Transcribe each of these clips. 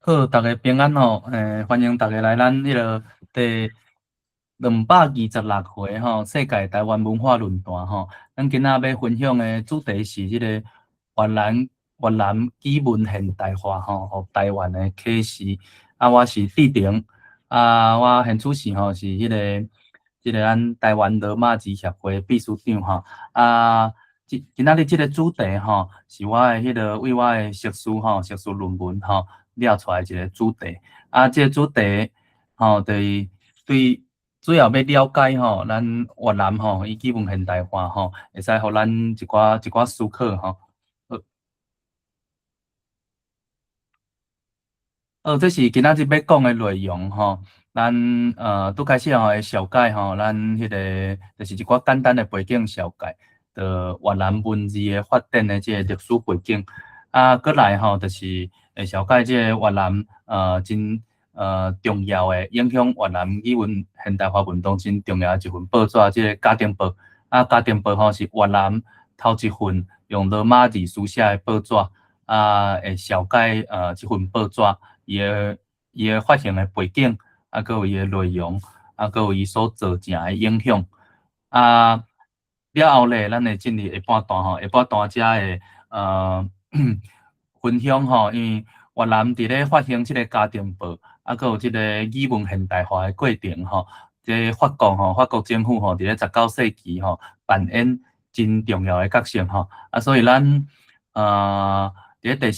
好，逐家平安吼，歡迎逐家來咱彼个第226回吼，世界台灣文化論壇吼。咱今仔欲分享的主題是這個越南語文現代化吼，予台灣的啟示。啊，我是志成，啊，我現此時吼是彼個咱台灣羅馬字協會秘書長吼。啊，今仔日這個主題吼，是我的彼個為我的碩士吼，碩士論文吼，掠出來一個主題。啊，這個主題吼，就是對主要欲了解吼，咱越南吼，伊語文現代化吼，會使予咱一寡思考吼。好，好，這是今仔日欲講的內容吼。咱拄開始吼會紹介吼，咱彼个就是一寡簡單的背景紹介，就越南文字的發展的這个歷史背景。啊，閣來吼，就是會紹介這个越南真重要的影響越南語文現代化運動真重要的一份報紙，這个《家庭報》。啊，《家庭報》吼是越南頭一份用羅馬字書寫的報紙。啊，會紹介這份報紙伊的發行的背景，啊，閣有伊的內容，啊，閣有伊所造成的影響。啊，了後咧，咱會進入下半段吼，下半段才會分享吼，因為越南佇咧發行這个家庭報，啊，閣有這個語文現代化的過程吼，這個法國吼，法國政府吼，佇咧19世紀吼扮演真重要的角色吼。啊，所以咱佇咧第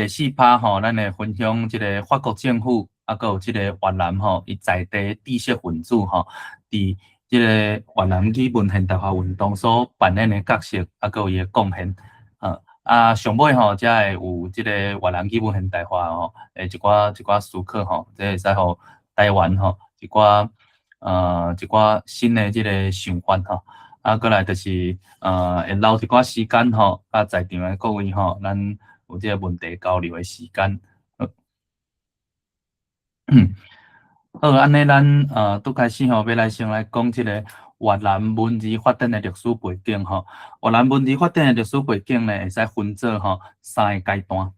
四趴吼，咱會分享這個法國政府，啊，閣有這個越南吼，伊在地知識分子吼，佇這個越南語文現代化運動所扮演的角色，啊，閣有伊的貢獻。啊，上尾吼，才會有這個越南語文現代化吼，一寡思考吼，這會使予台灣吼一寡新的這个想法吼。啊，閣來就是會留一寡時間吼，佮在場的各位吼，咱有這个問題交流的時間。好，按呢咱拄開始吼，欲來先來講這个越南文字發展的歷史背景吼。越南文字發展的歷史背景呢，會使分做吼三个階段。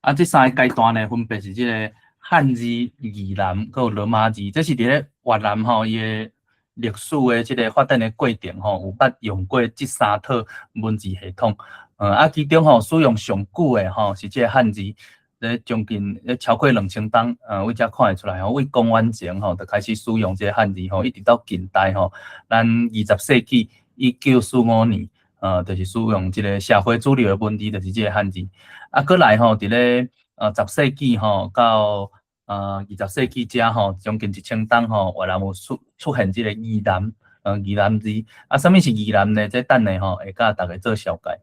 啊，這三个階段呢，分別是這个漢字、擬南，閣有羅馬字。這是佇咧越南吼，伊的歷史的這个發展的過程吼，有捌用過這三套文字系統。啊，其中吼使用上久的吼是這个漢字。咧將近咧超過2000冬，為遮看會出來吼，為公元前吼就開始使用這个漢字吼，一直到近代吼，咱20世紀1945年，就是使用這个社會主流的文字，就是這个漢字。啊，閣來吼，佇咧10世紀吼到20世紀遮吼，將近1000冬吼，越南有出現這个擬南字。啊，啥物是擬南呢？這等下吼會佮逐家做紹介。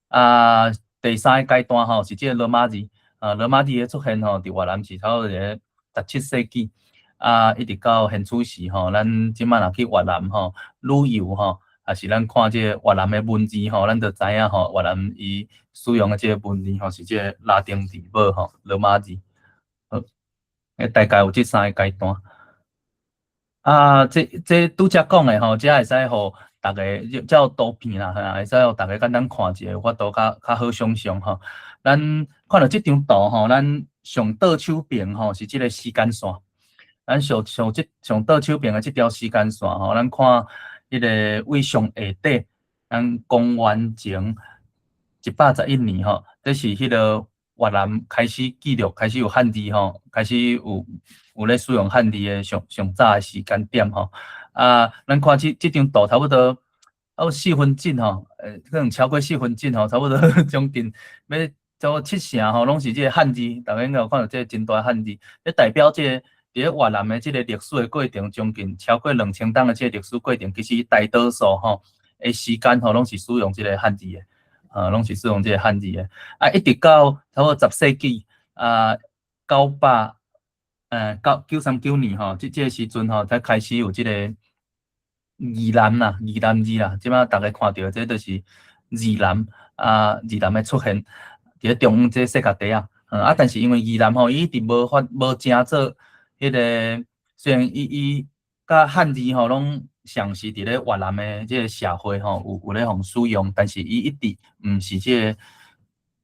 啊，第三个階段吼是這个羅馬字。啊，羅馬字的出現吼，佇越南是差不多佇咧17世紀，啊，一直到現此時吼，咱這擺若去越南吼旅遊吼，抑是咱看這个越南的文字吼，咱就知影吼，越南伊使用的這个文字吼是這个拉丁字母吼，羅馬字。好，大概有這三个階段。啊，這拄才講的吼，這會使予逐家才有圖片啦，會使予逐家簡單看一下，有法度較好想像吼。咱看著這張圖吼，咱上倒手邊吼是這个時間線。咱上上這上倒手邊的這條時間線吼，咱看彼个位上下底，咱公元前111年吼，這是彼个越南開始記錄，開始有漢字吼，開始有咧使用漢字的上上早的時間點吼。啊，咱看這張圖差不多有四分之吼，可能超過四分之吼，差不多將近欲超過七成吼，攏是這个漢字。逐家應該有看著這个真大漢字，這代表這個佇咧越南的這个歷史的過程，將近超過2000冬的這个歷史過程，其實大多數吼的時間吼，攏是使用這个漢字的，攏是使用這个漢字的。啊，一直到差不多10世紀啊，九百939年吼，這個時陣吼，才開始有這个擬南啦，擬南字啦，這擺逐家看著，這就是擬南啊，擬南的出現。佇咧中央這世界地啊，啊，但是因為擬南吼，伊一直無發無成做彼个，雖然伊佮漢字吼攏上是佇咧越南的這个社會吼有咧予使用，但是伊一直毋是這个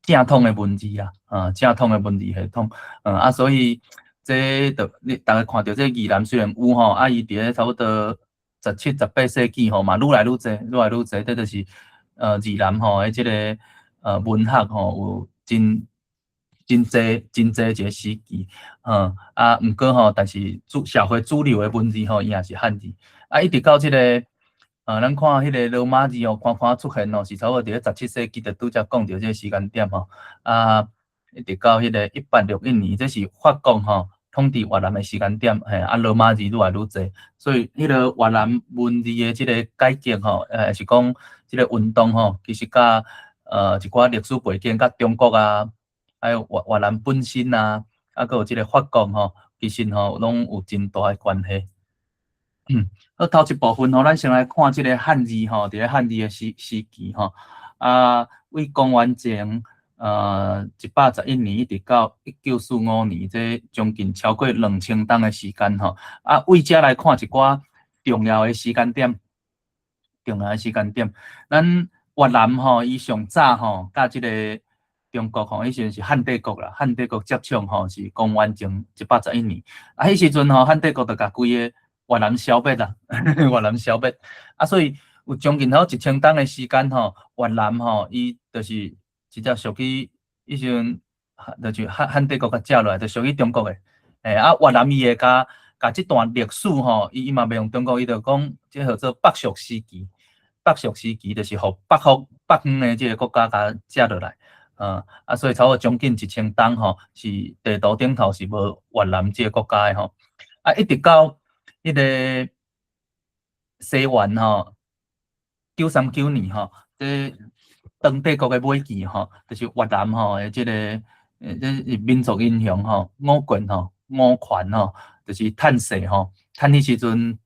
正統的文字啦，正統的文字系統，啊，所以這就你逐家看著這越南雖然有吼，啊，伊佇咧差不多17、18世紀吼嘛，愈來愈濟，愈來愈濟，這就是越南吼的這个文學吼有真真濟真濟一个時期，啊，毋過吼，但是主社會主流的文字吼，伊也是漢字，啊，一直到這个咱看彼个羅馬字吼，寬寬出現吼，是差不多佇咧17世紀就拄才講著這个時間點吼，啊，一直到彼个1861年，這是法國吼統治越南的時間點，嘿，啊，羅馬字愈來愈濟，所以彼个越南文字的這个改革吼，是講這個運動吼，其實佮一寡歷史背景，佮中國啊，還有越南本身啊，啊，閣有這个法國吼，其實吼攏有真大的關係。好，頭一部分吼，咱先來看這個漢字吼，佇咧漢字的時期吼，啊，為公元前111年一直到1945年，這將近超過2000冬的時間吼。啊，為這來看一寡重要的時間點，重要的時間點，咱越南吼，伊上早吼，佮這个中國吼，彼時陣是漢帝國啦，漢帝國接掌吼是公元前111年，啊，彼時陣吼，漢帝國就共規个越南消滅啦，越南消滅，啊，所以有將近好1000冬的時間吼，越南吼，伊就是直接屬於彼時陣，就是漢帝國共食落來，就屬於中國的。欸，啊，越南伊會共這段歷史吼，伊嘛袂用中國，伊就講這號做北屬時期，北屬時期就是予北方北方的這个國家共食落來，啊，所以差不多將近1000冬吼，是地圖頂頭是無越南這个國家的吼，啊，一直到彼个西元吼，939年吼，這唐帝國的尾期吼，就是越南吼的這个，這是民族英雄吼，吳權吼，吳權吼，就是趁勢吼，趁彼時陣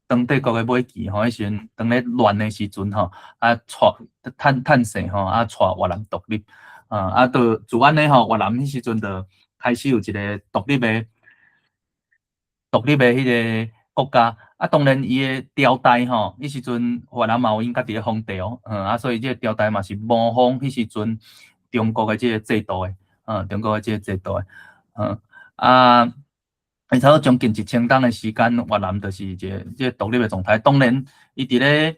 唐帝國的尾期吼，彼時陣當咧亂的時陣吼，啊，帶趁勢吼，啊，帶越南獨立，啊，就自按呢吼，越南彼時陣就開始有一个獨立的彼个國家，啊，當然伊的朝代吼，彼時陣越南嘛有𪜶家己的皇帝哦，啊，所以這個朝代嘛是模仿彼時陣中國的這個制度的，中國的這個制度的，啊，差不多將近1000冬的時間，越南就是一個這個獨立的狀態。當然，伊佇咧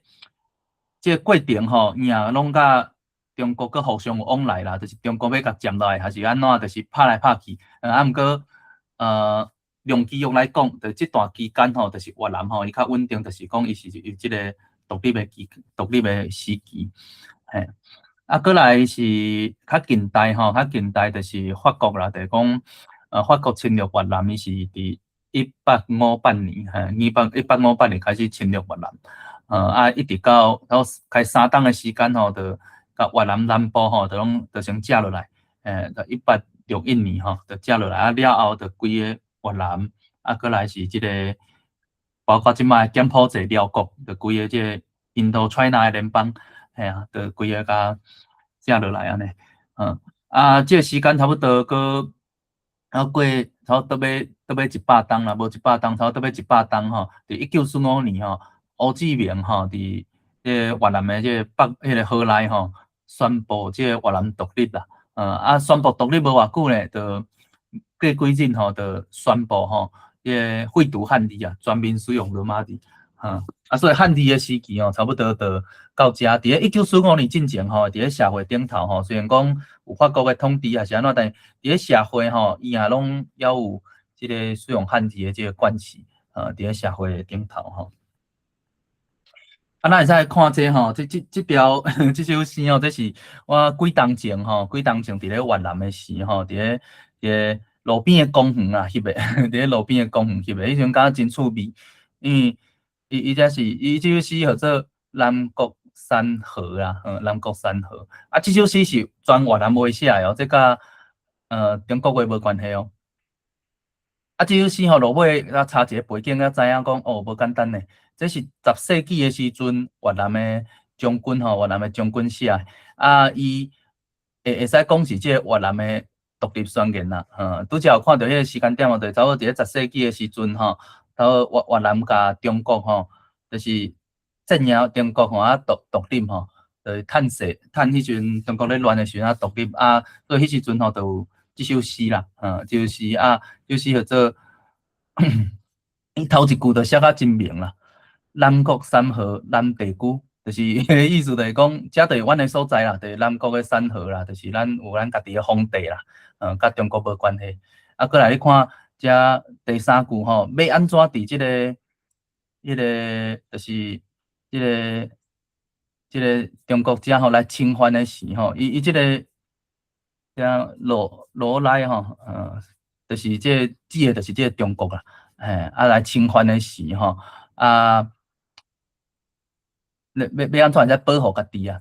這個過程吼，伊也攏佮中國閣互相有往來啦，就是中國欲共佔落來，還是按怎，就是拍來拍去，啊，毋過，長期來講，就這段期間吼，就是越南吼，伊較穩定，就是講伊是有這个獨立的期，獨立的時期，嘿。啊，過來是較近代吼，較近代就是法國啦，就是講，法國侵略越南，伊是佇1858年，嘿，1858年開始侵略越南，啊，一直到開3冬的時間吼，就共越南南部吼，就攏就先食落來，就1861年吼，就食落來，啊，了後就規个越南，啊，過來是這個，包括這擺柬埔寨、寮國，就規个這個印度 China 的聯邦，嘿啊，就規个共食落來按呢，啊，這個時間差不多閣啊過差不多欲100冬啦，無100冬，差不多欲100冬吼。佇1945年吼，胡志明吼，佇這個越南的這個北彼个河內吼，宣布這個越南獨立啦，啊，宣布獨立無偌久呢，就過幾日吼，就宣布吼，這個廢除漢字啊，全面使用羅馬字，啊，所以漢字的時期吼，差不多就到遮。佇咧1945年進前吼，佇咧社會頂頭吼，雖然講有法國的統治還是按怎，但佇咧社會吼，伊也攏猶有這个使用漢字的這个慣習，佇咧社會頂頭吼。啊，咱會使看這吼，這條這首詩吼，這是我幾冬前吼，幾冬前佇咧越南的時吼，佇咧佇咧路邊的公園啊翕的，佇咧路邊的公園翕的，彼時陣感覺真趣味，因為伊這是伊這首詩號做南國山河啦，南國山河。啊，這首詩是全越南話寫的哦，這佮中國話無關係哦。啊，這首詩吼落尾啊插一個背景，才知影講哦，無簡單呢。這是10世紀的時陣，越南的將軍吼，越南的將軍寫的。啊，伊會使講是這個越南的獨立宣言啦。拄才有看著彼个時間點哦，就差不多佇咧10世紀的時陣吼，頭越南共中國吼，就是鎮壓中國吼啊獨立吼，就是趁勢趁彼陣中國咧亂的時陣啊獨立啊，所以彼時陣吼就有這首詩啦，這首詩啊，這首詩叫做，伊頭一句就寫甲真明啦，南國山河南地區，就是彼个意思就是講，這就是阮的所在啦，就是南國的山河啦，就是咱有咱家己的封地啦，佮中國無關係。啊，過來你看這第三句吼，欲按怎佇這个，彼个就是這个這个中國遮吼來侵犯的時吼，伊這个遮羅羅來吼，就是這個指的就是這個中國啦，嘿，啊來侵犯的時吼，啊，欲欲欲按怎會使保護家己啊？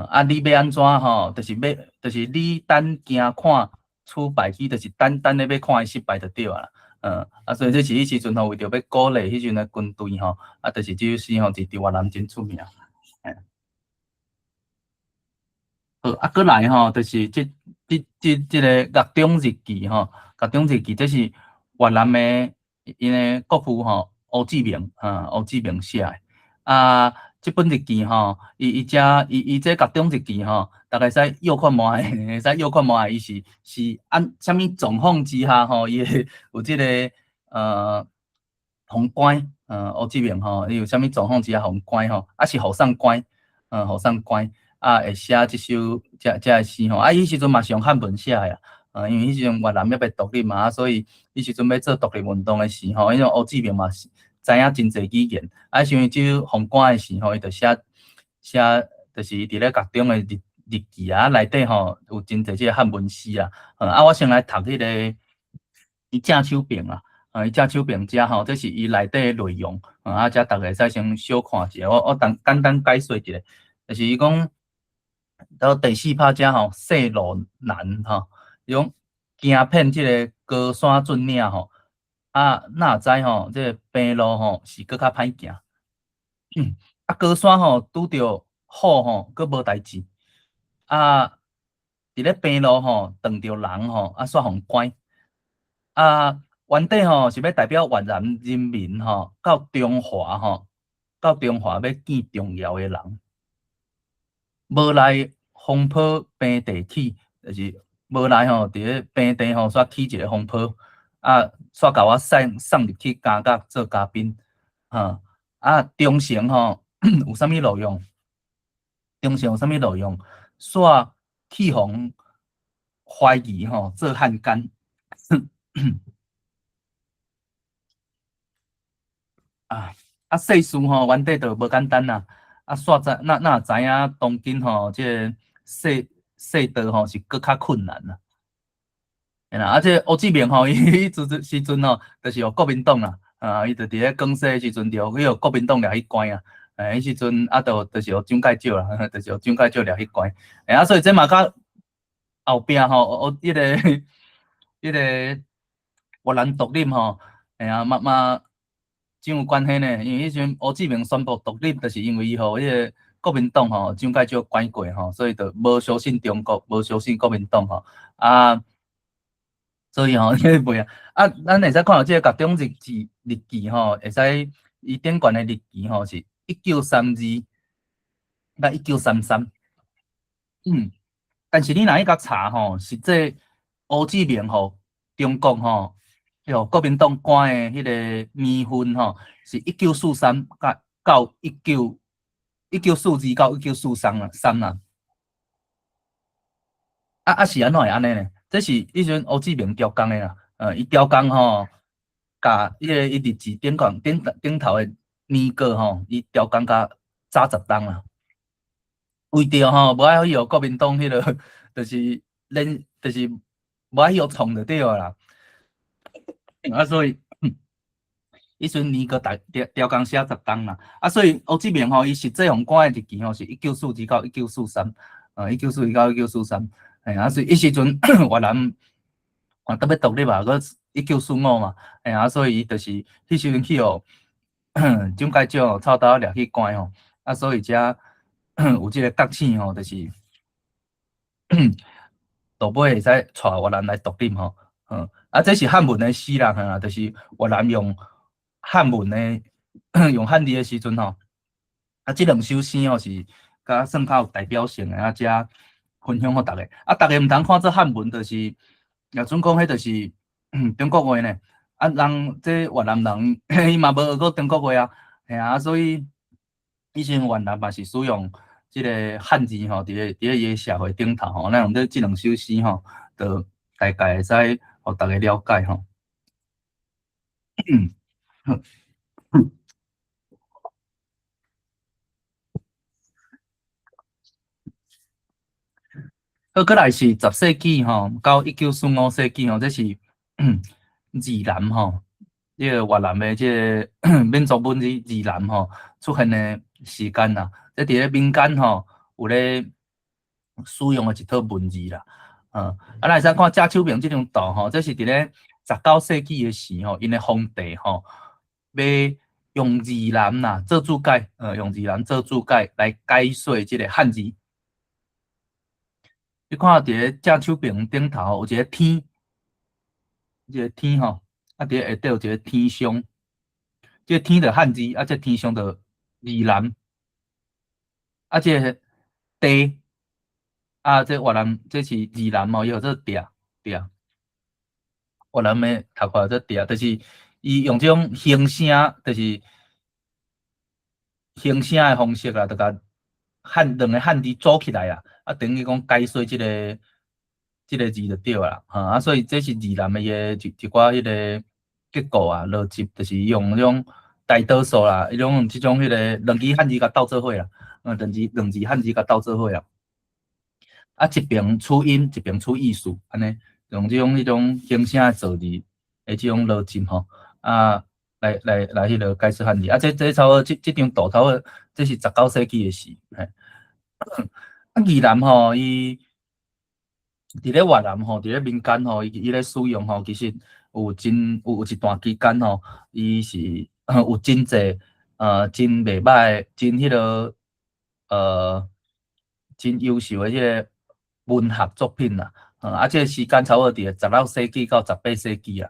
啊，你欲按怎吼？就是欲，就是你等驚看此敗去，就是等等咧欲看伊失敗就對啊啦。啊，所以這是彼時陣吼，為著欲鼓勵彼陣的軍隊吼，啊，就是這首詩吼，佇越南真出名。嘿。好，啊，閣來吼，就是這這這這个獄中日記吼，獄中日記，這是越南的𪜶的國父吼，胡志明，胡志明寫的。啊，這本日記吼，伊伊遮伊伊這獄中日記吼，逐家會使臆看覓，會使臆看覓，伊是是按啥物狀況之下吼，伊會有這个予關，胡志明吼，伊有啥物狀況之下予關吼，啊是予送關，予送關。啊，會寫這首這這个詩吼，啊，彼時陣嘛是用漢文寫的啊，因為彼時陣越南猶未獨立嘛，啊，所以彼時陣欲做獨立運動的時吼，因為胡志明嘛是知影真濟語言，啊，像伊這予關的時吼，伊就寫寫，就是伊佇咧獄中的日日記啊，內底吼有真濟這个漢文詩啊，啊，我先來讀彼个伊正手邊啊，伊正手邊遮吼，這是伊內底的內容，啊，遮逐家會使先小看一下，我我簡簡單解說一下，就是伊講。到第四拍遮吼，世路難吼，伊講行遍這个高山峻嶺吼，啊，哪知吼，這个平路吼是閣較歹行。啊，高山吼拄著雨吼，閣無代誌。啊，佇咧平路吼，撞著人吼，啊，煞予關。啊，原底吼是欲代表越南人民吼，到中華吼，到中華欲見重要的人。無奈風波平地起，就是無奈吼，佇咧平地吼，煞起一个風波，啊，煞共我送送入去監獄做嘉賓，哈，啊，忠誠吼有啥物路用？忠誠有啥物路用？煞去予懷疑吼做漢奸。啊啊，世事吼原底就無簡單啦。啊，煞知哪哪會知影當今吼，這个世世道吼是閣較困難啦。嘿啦，啊，這個胡志明吼，伊彼時陣吼，就是予國民黨啦，啊，伊就佇咧廣西的時陣，就去予國民黨掠去關啊。欸，彼時陣啊，就就是予蔣介石啦，就是予蔣介石掠去關。欸，啊，所以這嘛佮後壁吼，我彼个彼個越南獨立吼，嘿啊，嘛嘛真有關係呢。因為彼時陣胡志明宣布獨立，就是因為伊予彼个國民黨吼，蔣介石關過吼，所以就無相信中國，無相信國民黨吼。啊，所以吼，這個袂啊，啊，咱會使看著這个獄中日記日記吼，會使伊頂懸的日期吼是1932佮1933。但是你若去共查吼，實際胡志明予中國吼，予國民黨關的彼个年份吼，是1943佮到1942到1943啦，三啦。啊啊是按怎會按呢呢？這是彼時陣胡志明調工的啦，伊調工吼，共彼个伊日誌頂懸頂頂頭的年過吼，伊調工甲早10冬啦。為著吼，無愛去予國民黨彼个，就是連，就是無愛去予創就對啦。啊，所以，彼陣年過大調調工寫十冬啦。啊，所以胡志明吼，伊實際予關的日期吼是1942到1943，1942到1943。嘿，啊，所以彼時陣越南嘛閣欲獨立啊，閣1945嘛，嘿啊，所以伊就是彼時陣去予蔣介石臭兜掠去關吼，啊，所以才有這个覺醒吼，就是到尾會使帶越南來獨立吼，啊，這是漢文的詩啦，哈，就是越南用漢文的用漢字的時陣吼，啊，這兩首詩吼是共較算較有代表性的，啊，才分享予逐家。啊，逐家毋通看做漢文，就是也準講彼就是中國話呢。啊，人這越南人伊嘛無學過中國話啊，嘿啊，所以以前越南嘛是使用這個漢字吼，佇咧伊的社會頂頭吼，咱用這兩首詩吼，就大概會使予逐家了解吼。好。好，閣來是10世紀吼，到1945世紀吼，這是字南吼，這個越南的這個民族文字字南吼出現的時間啦。這佇咧民間吼有咧使用的一套文字啦。啊，咱會使看鄭秋平這張圖吼，這是佇咧19世紀的時吼，𪜶的皇帝吼，欲用字南啦做注解，用字南做注解來解說這個漢字。你看佇咧鄭秋平頂頭有一個天，一個天吼，啊，佇咧下底有一個天上，這個天就漢字，啊，這個天上就字南，啊，這個地，啊，這越南這是字南吼，伊號做碉碉，越南的讀法做碉，就是伊用這種形聲，就是形聲的方式啊，就共漢兩個漢字組起來啊，啊，等於講解說這個字就對啦，哈，啊，所以這是字南的伊個一寡彼個結構啊，邏輯，就是用彼種大多數啦，伊攏用這種彼個兩字漢字共鬥做伙啦，兩字漢字共鬥做伙啊，啊，一邊取音，一邊取意思，按呢，用這種彼種形聲的造字的這種邏輯吼，啊，來彼個解說漢字，啊，這差不多，這張圖差不多，這是19世紀的事，嘿。啊，字南吼，伊佇咧越南吼，佇咧民間吼，伊咧使用吼，其實有真有一段期間吼，伊是有真濟真袂䆀、真彼個真優秀的彼個文學作品啦。啊，這個時間差不多佇16世紀到18世紀啊。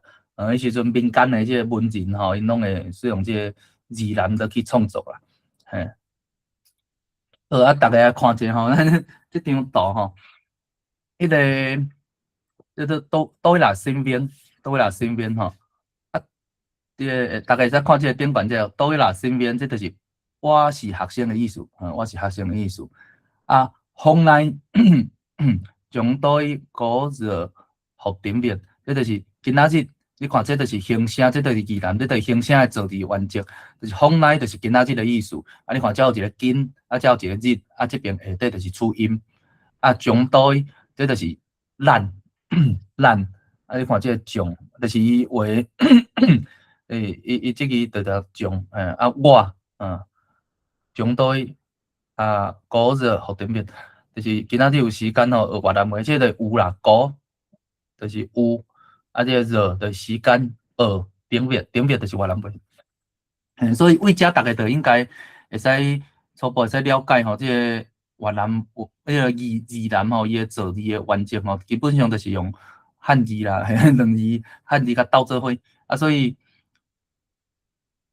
彼時陣民間的這個文人吼，𪜶攏會使用這個字南落去創作啦，嘿。好啊，逐家來看者吼，咱這張圖吼，彼個叫做倒位身邊，倒位身邊吼。啊，這個逐家會使看這個頂懸這個倒位身邊，這就是我是學生的意思，我是學生的意思。啊，hôm nay chúng tôi có giờ học tiếng Việt，這就是今仔日。你看，這就是形聲，這就是字南，這就是形聲的造字原則，就是hôm nay就是今仔日的意思。啊，你看，這有一個今，啊，這有一個日，啊，這邊下底就是取音。啊，chúng tôi，這就是咱，咱。啊，你看這個將，就是伊畫，伊這個就叫將，啊，我，chúng tôi 啊，có giờ học tiếng Việt，就是今仔日有時間吼，學越南話，這個有啦，có，就是有。啊，這個熱的時間，學tiếng Việt，tiếng Việt 就是越南話。所以為遮逐家就應該會使初步會使了解吼，這個越南有彼個字南吼，伊的造字的原則吼，基本上就是用漢字啦，兩字漢字共鬥做伙。啊，所以，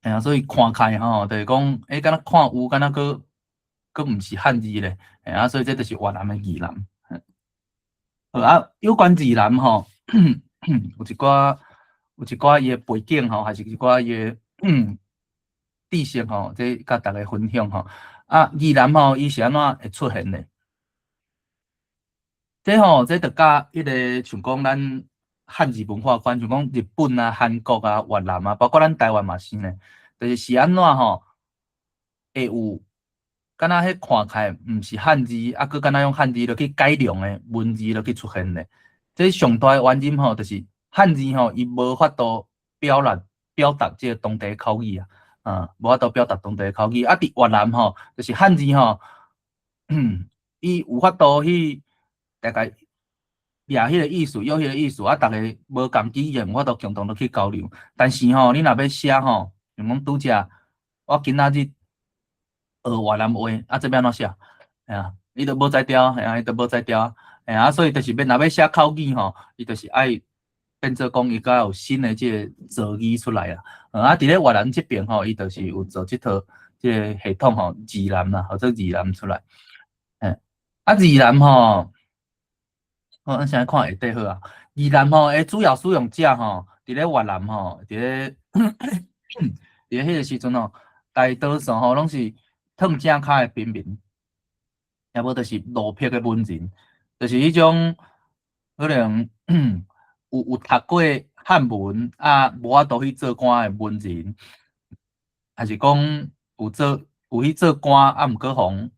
嘿啊，所以看起來吼，就是講，敢若看有，敢若閣毋是漢字咧，嘿啊，所以這就是越南的字南。好啊，有關字南吼。有一寡伊的背景吼，還是一寡伊的知識吼，這共逐家分享吼。啊，字南吼，伊是按怎會出現的？這吼，這就佮彼個像講咱漢字文化圈，像講日本啊、韓國啊、越南啊，包括咱台灣嘛是呢。就是按怎吼，會有敢若彼看起來毋是漢字，啊，閣敢若用漢字落去改良的文字落去出現的。這上大的原因吼，就是漢字吼，伊無法度表達這個當地口語啊，無法度表達當地口語。啊，佇越南吼，就是漢字吼，伊有法度去大概掠彼個意思，約彼個意思，啊，逐家無仝語言，有法度共同落去交流。但是吼，你若欲寫吼，像講拄才我今仔日學越南話，啊，這欲按怎寫？嘿啊，伊就無才調，嘿啊，伊就無才調。嘿啊，所以就是欲若欲寫口語吼，伊就是愛變做講伊較有新的這個造字出來啦。啊，佇咧越南這邊吼，伊就是有做這套這個系統吼，字南啦，號做字南出來。嘿，啊，字南吼，好，咱先來看下底好啊。字南吼，的主要使用者吼，佇咧越南吼，佇咧彼個時陣吼，大多數吼攏是褪井跤的貧民，抑無就是落魄的文人，就是彼種可能有讀過漢文啊，無法度去做官的文人，還是講有去做官啊，毋過予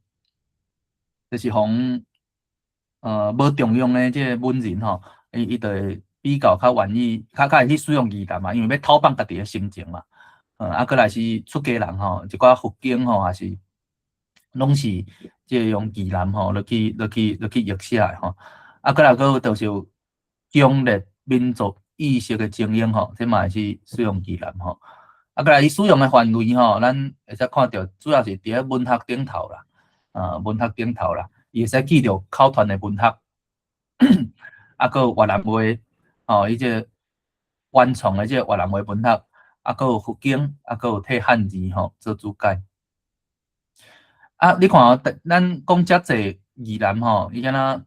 就是予無重用的這个文人吼，伊就會比較較願意，較會去使用字南嘛，因為欲討放家己的心情嘛。啊，閣來是出家人吼，一寡佛經吼，也是攏是這个用字南吼落去譯寫的吼。啊，閣來閣有就是有強烈民族意識的精英吼，這嘛會去使用字南吼。啊，閣來伊使用的範圍吼，咱會使看著主要是佇咧文學頂頭啦，啊，文學頂頭啦，伊會使記錄口傳的文學，啊，閣有越南話，吼，伊這個原創的這個越南話文學，啊，閣有佛經，啊，閣有替漢字吼做注解。啊，你看哦，咱講遮濟字南吼，伊敢若，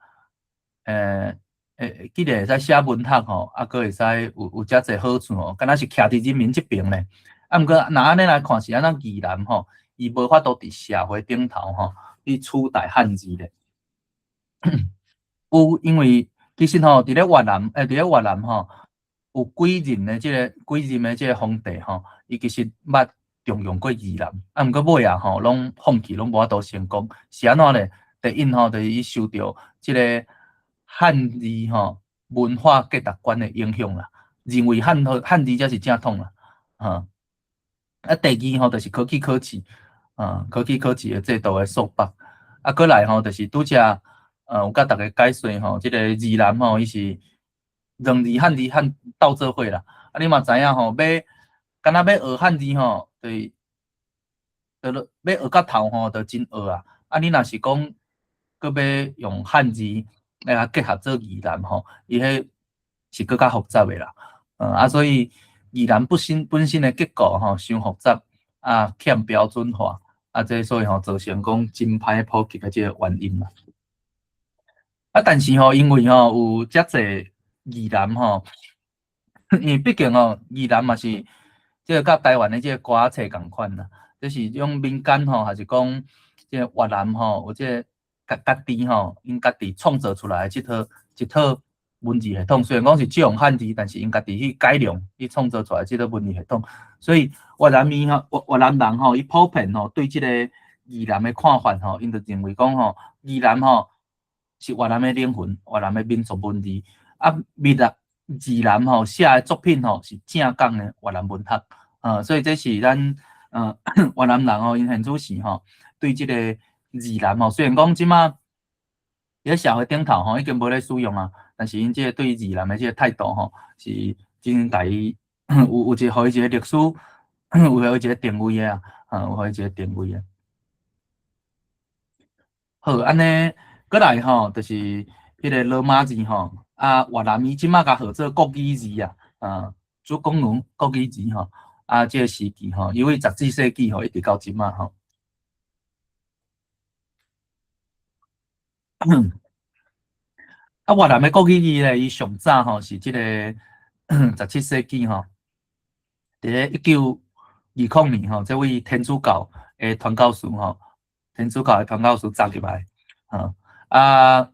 既然會使寫文學吼，啊，閣會使有遮濟好處吼，敢若是徛佇人民這爿咧。啊，毋過若按呢來看是按怎字南吼，伊無法度佇社會頂頭吼去取代漢字咧。有，因為其實吼，佇咧越南吼，有幾任的這個皇帝吼，伊其實捌重用過字南，啊，毋過尾仔吼，攏放棄，攏無法度成功。是按怎咧？第一吼，就是伊受著這個漢字吼文化價值觀的影響啦，認為漢字才是正統啦，哈。啊，第二吼，就是科舉考試，啊，科舉考試的制度的束縛。啊，閣來吼，就是拄才有佮逐家解說吼，這个字南吼，伊是兩字漢字漢鬥做伙啦。啊，你嘛知影吼，欲敢若欲學漢字吼，就是就欲學到透吼，就真學啊。啊，你若是講閣欲用漢字來共結合做字南吼，伊彼是閣較複雜的啦。啊，所以字南本身的結構吼，傷複雜，啊，欠標準化，啊，這所以吼造成講真歹普及的這个原因啦。啊，但是吼，因為吼有遮濟字南吼，因為畢竟吼字南嘛是這个佮台灣的這個歌仔冊仝款啦，這是種民間吼，還是講這个越南吼，有這个家己吼，𪜶家己創造出來的這套文字系統，雖然講是借用漢字，但是𪜶家己去改良，去創造出來這套文字系統。所以越南語吼，越南人吼，伊普遍吼對這個字南的看法吼，𪜶就認為講吼，字南吼是越南的靈魂，越南的民族文字。啊，越南字南吼寫的作品吼是正港的越南文學。所以這是咱越南人吼，𪜶現主時吼對這個字南吼，雖然講這馬佇咧社會頂頭吼已經無咧使用啊，但是𪜶這個對字南的這個態度吼，是真共伊有一個予伊一個歷史，有予伊一個定位的啊，有予伊一個定位的。好，按呢，閣來吼，就是彼个羅馬字吼，啊，越南伊這馬共號做國語字啊，啊，主講語國語字吼，啊，這個時期吼，因為14世紀吼，一直到這馬吼。啊，越南的國語字咧，伊上早吼是這个17世紀吼，佇咧1920年吼，這位天主教的傳教士吼，天主教的傳教士走入來，吼，啊，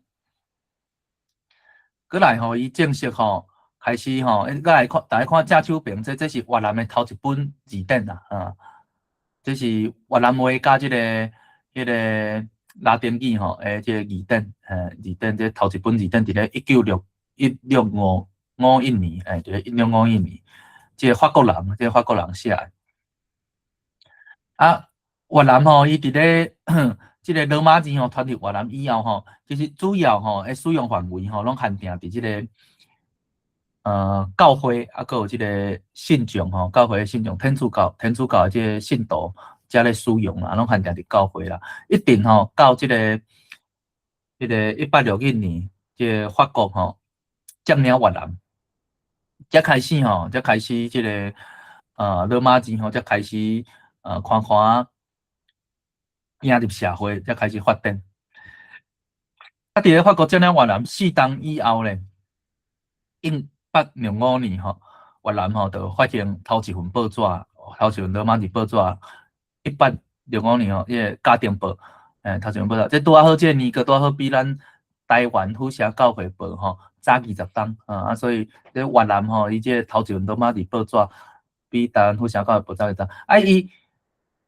閣來吼，伊正式吼開始吼，閣來看，逐家看正手爿，這是越南的頭一本字典啦，啊，這是越南話佮這个彼个拉丁語吼，這个字典，字典這頭一本字典佇咧1651年，佇咧1651年，這個法國人寫的。啊，越南吼，伊佇咧這个羅馬字吼傳入越南以後吼，其實主要吼，的使用範圍吼，攏限定佇這个教會啊，閣有這个信眾吼，教會的信眾，天主教的這个信徒才咧使用啦，攏限定佇教會啦。一定吼到這个彼个1861年，這个法國吼佔領越南，才開始這个羅馬字吼，才開始寬寬行入社會，才開始發展。啊，佇咧法國佔領越南四冬以後咧，1865年吼，越南吼就發行頭一份報紙，頭一份羅馬字報紙，一八六五年吼，彼個嘉定報，頭一份報紙，這拄仔好，這個年糕拄仔好比咱台灣府城教會報吼早20冬啊，所以這越南吼，伊這個頭一份羅馬字報紙比台灣府城教會報早20冬。啊，伊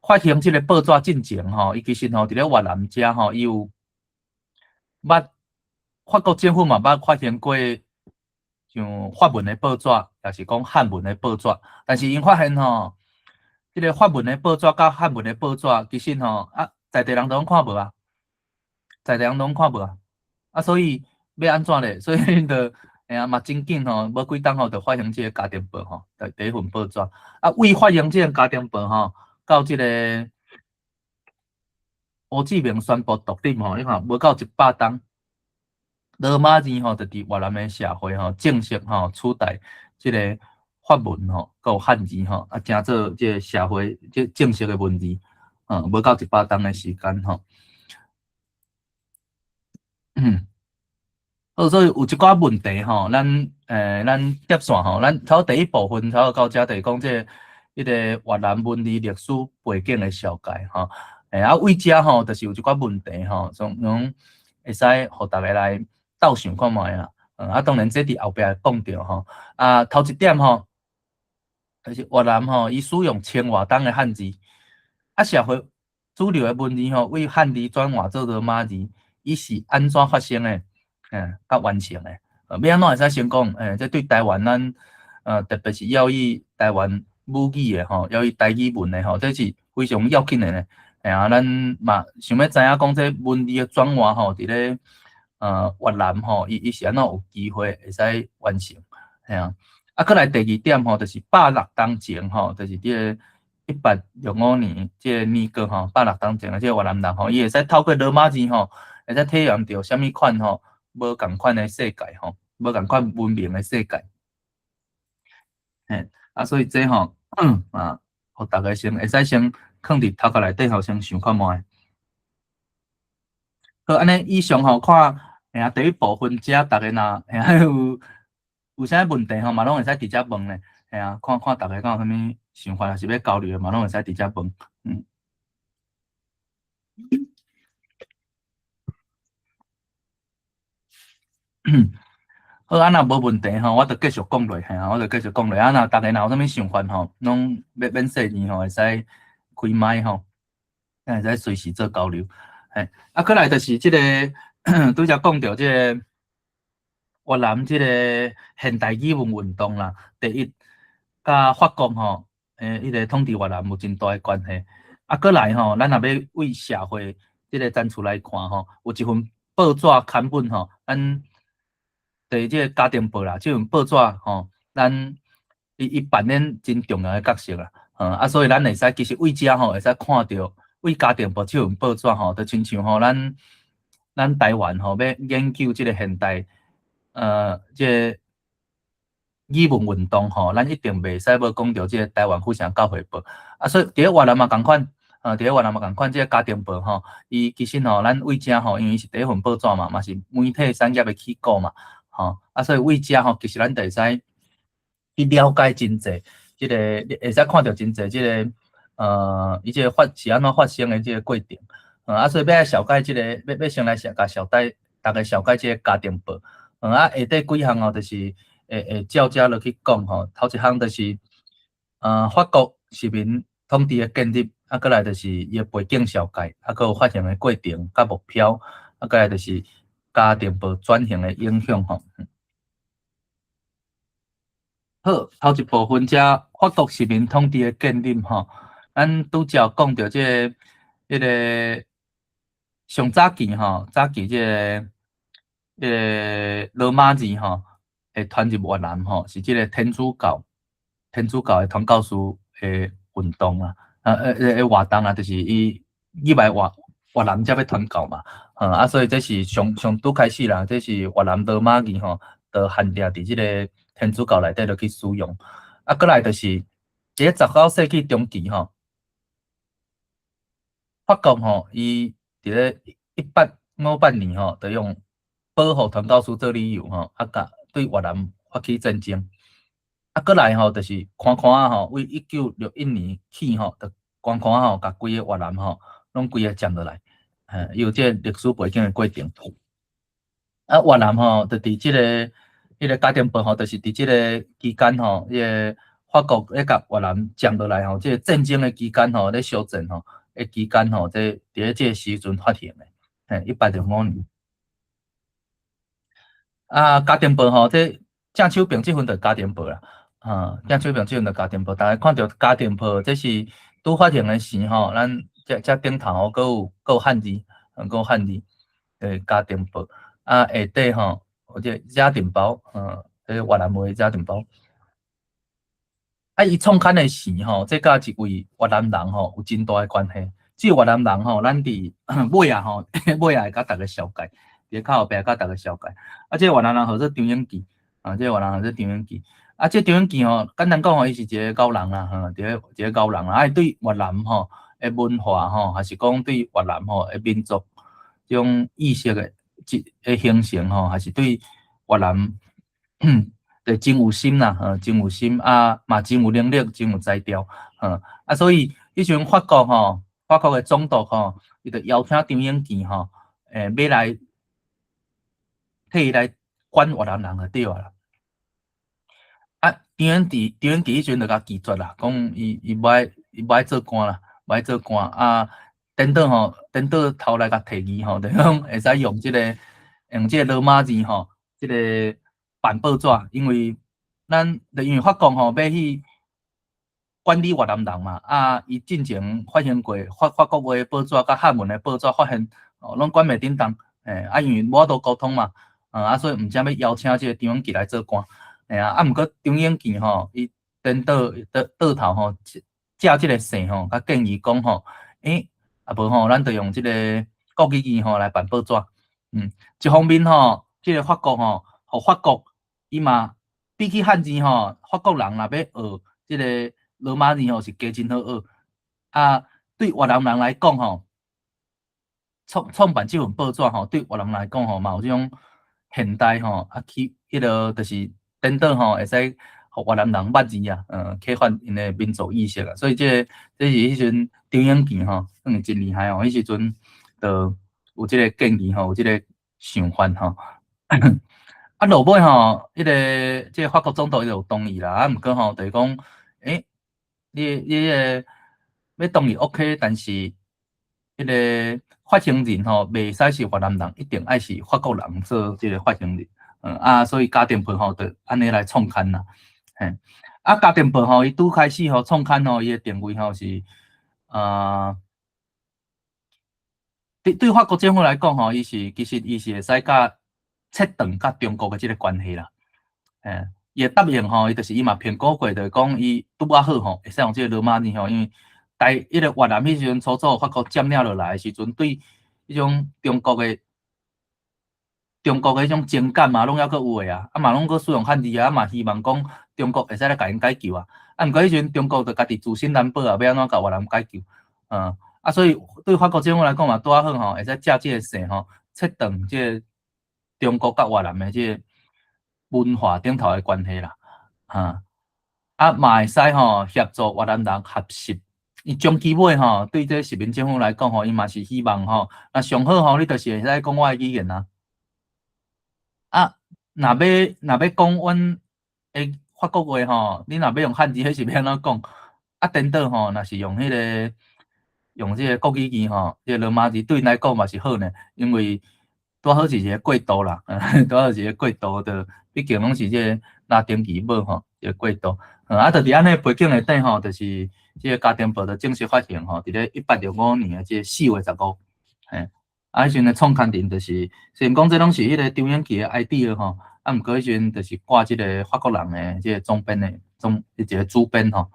發行這個報紙進前吼，伊其實吼佇咧越南遮吼，伊有捌法國政府嘛捌發行過像法文的報紙，抑是講漢文的報紙，但是𪜶發現吼，這個法文的報紙佮漢文的報紙，其實吼啊，在地人都攏看無啊，在地人攏看無啊，啊，所以欲按怎咧？所以𪜶就嘿啊嘛真緊吼，無幾冬吼就發行這個嘉定報吼，第一份報紙。啊，為發行這個嘉定報吼，到這個胡志明宣布獨立吼，你看無夠100冬，羅馬字吼就佇越南的社會吼正式吼取代這個法文吼，閣有漢字吼，啊，成做這個社會這正式的文字，無夠100冬的時間吼。好，所以有一寡問題吼，咱接線吼，咱頭第一部分頭到遮就是講這個彼個越南文字歷史背景的紹介吼。啊，為遮吼，就是有一寡問題吼，總攏會使予逐家來鬥想看覓啦。啊，當然這佇後壁會講著吼。啊，頭一點吼，就是越南吼，伊使用清活檔的漢字，啊，社會主流的文字吼，為漢字轉換做羅馬字，伊是按怎發生的？佮完成的？欲按怎會使先講？這對台灣咱，特別是曉語台灣母語的吼，曉語台語文的吼，這是非常要緊的呢。嘿啊，咱嘛想欲知影講這文字的轉換吼，佇咧越南吼，伊是按怎有機會會使完成？嘿啊，啊，閣來第二點吼，就是百六冬前吼，就是佇個1865年這個年過吼，百六冬前的這個越南人吼，伊會使透過羅馬字吼，會使體驗著啥物款吼，無仝款的世界吼，無仝款文明的世界。嘿，啊，所以這吼，啊，予逐家先會使先囥佇頭殼內底吼，先想看覓。好，按呢以上吼看，嘿啊，第一部分遮逐家若嘿啊有啥問題吼，嘛攏會使佇遮問咧。嘿啊，看看逐家敢有啥物想法，抑是欲交流的，嘛攏會使佇遮問。好，啊，若無問題吼，我就繼續講落去，嘿啊，我就繼續講落去。啊，若逐家若有啥物想法吼，攏免免細膩吼，會使開麥吼，會使隨時做交流。嘿，啊，閣來就是這個拄才講著這個越南這個現代語文運動啦，第一，佮法國吼，彼個統治越南有真大的關係。啊，閣來吼，咱若欲為社會這個層次來看吼，有一份報紙刊本吼，咱佇這個嘉定報啦，這份報紙吼，咱伊扮演真重要的角色啦。啊，所以咱會使其實為遮吼會使看著，為嘉定報這份報紙吼，就親像吼咱台灣吼欲研究這個現代這個語文運動吼，咱一定袂使無講著這個台灣府城教會報。啊，所以佇咧越南嘛仝款，佇咧越南嘛仝款，這個嘉定報吼，伊其實吼，咱為遮吼，因為伊是第一份報紙嘛，嘛是媒體產業的起鼓嘛，吼，啊，所以為遮吼，其實咱就會使去了解真濟，這個會使看著真濟，這個伊這個發是按怎發生的這個過程，啊，所以欲來紹介這個，欲先來共紹介，逐家紹介這個嘉定報，啊，下底幾項吼，就是會照遮落去講吼，頭一項就是，法國殖民統治的建立，啊，閣來就是伊的背景紹介，啊，閣有發行的過程佮目標，啊，閣來就是嘉定報轉型的影響吼。好，頭一部分遮法國殖民統治的建立吼，咱拄才講著這個，彼個上早期吼，早期這個，彼個羅馬字吼，會傳入越南吼，是這個天主教，天主教的傳教士的運動啊，活動啊，就是伊入來越南才欲傳教嘛，啊，所以這是上上拄開始啦，這是越南羅馬字吼，就限定佇這個天主教內底落去使用。啊，閣來就是佇咧19世紀中期吼，法國吼，伊佇咧1858年吼，就用保護傳教士做理由吼，啊，共對越南發起戰爭。啊，閣來吼，就是寬寬仔吼，為1961年起吼，就寬寬仔吼，共規个越南吼，攏規个佔落來，嘿，有這個歷史背景的過程。啊，越南吼，就佇這個彼個家庭報吼，就是佇這個期間吼，彼個法國咧共越南佔落來吼，這個戰爭的期間吼，咧相戰吼的期間吼，這佇咧這個時陣發行的，嘿，1865年。啊，家庭報吼，這鄭手邊這份就家庭報啦，啊，鄭手邊這份就家庭報，逐家看著家庭報，這是拄發行的時吼，咱這這頂頭吼，閣有閣有漢字，閣有漢字，對，家庭報。啊，下底吼，或者家庭報，這越南話家庭報。啊，伊創刊的時吼，這佮一位越南人吼有真大的關係。這個越南人吼，咱佇尾仔吼，尾仔會共逐家紹介，佇較後壁共逐家紹介。啊，這個越南人號做張永記，啊，這個越南人號做張永記。啊，這張永記吼，簡單講吼，伊是一个高人啦，吼，一个一个高人啦。啊，伊對越南吼的文化吼，還是講對越南吼的民族這種意識的這的形成吼，還是對越南對真有心啦，吼，真有心啊，嘛真有能力，真有才調，吼。啊，所以彼時陣法國吼，法國的總督吼，伊就邀請張永記吼，欲來替伊來管越南人就對啊啦。啊，張永記張永記彼陣就共拒絕啦，講伊伊無愛伊無愛做官啦，無愛做官啊。顛倒吼，顛倒頭來共提議吼，就講會使用這个用這个羅馬字吼，這个辦報紙，因為咱就因為法國吼欲去管理越南人嘛，啊，伊進前發行過法法國話的報紙佮漢文的報紙，發現哦攏管袂振動，欸，啊，因為無法度溝通嘛，啊，所以毋才欲邀請這個張永記來做官，嘿啊，啊，毋過張永記吼，伊顛倒倒倒頭吼，借這个勢吼，共建議講吼，欸，啊無吼，咱就用這个國語字吼來辦報紙，一方面吼，這个法國吼，予法國伊嘛比起漢字吼，法國人若欲學這个羅馬字吼是加真好學，啊，對越南人來講吼，創創辦這份報紙吼，對越南來講吼，嘛有這種現代吼，啊去彼个就是顛倒吼，會使予越南人捌字啊，啟發𪜶的民族意識啊，所以這個這是彼陣張永記吼，算是真厲害哦，彼時陣就有這個建議吼，有這個想法吼。啊，落尾吼，彼个這個法國總督伊就有同意啦，啊，毋過吼，就是講，欸，你你彼個欲同意 OK，但是彼个發行人吼，袂使是越南人，一定愛是法國人做這個發行人，啊，所以家庭報吼，就按呢來創刊啦，嘿，啊，家庭報吼，伊拄開始吼創刊吼，伊的定位吼是，對對法國政府來講吼，伊是其實伊是會使佮切斷佮中國的這個關係啦，嘿，伊的答應吼，伊就是伊嘛評估過，就是講伊拄仔好吼，會使用這個羅馬字吼，因為台彼个越南彼時陣初初法國佔領落來的時陣，對彼種中國的中國的彼種情感嘛，攏猶閣有的啊，啊嘛攏閣使用漢字啊，啊嘛希望講中國會使來共𪜶解救啊，啊毋過彼時陣中國就家己自身難保啊，欲按怎共越南解救？啊所以對法國政府來講嘛，拄仔好吼，會使藉這個勢吼，切斷這個中國佮越南的這個文化頂頭的關係啦，哈，啊嘛會使吼協助越南人學習。伊終其尾吼，對這殖民政府來講吼，伊嘛是希望吼，若上好吼，你就是會使講我的語言啊。啊，若欲若欲講阮的法國話吼，你若欲用漢字，彼是欲按怎講？啊，顛倒吼，若是用彼个用這個國語字吼，這個羅馬字對𪜶來講嘛是好呢，因為拄好是一個過渡啦，拄好是一個過渡，就畢竟攏是這個拉丁字母吼，一個過渡。啊，就佇按呢背景內底吼，就是這個家庭報就正式發行吼，佇咧1865年的這個4月15，嘿，啊，彼時陣的創刊人就是，雖然講這攏是彼個張永記的 idea 吼，啊，毋過彼時陣就是掛這個法國人的這個總編的總一個主編吼。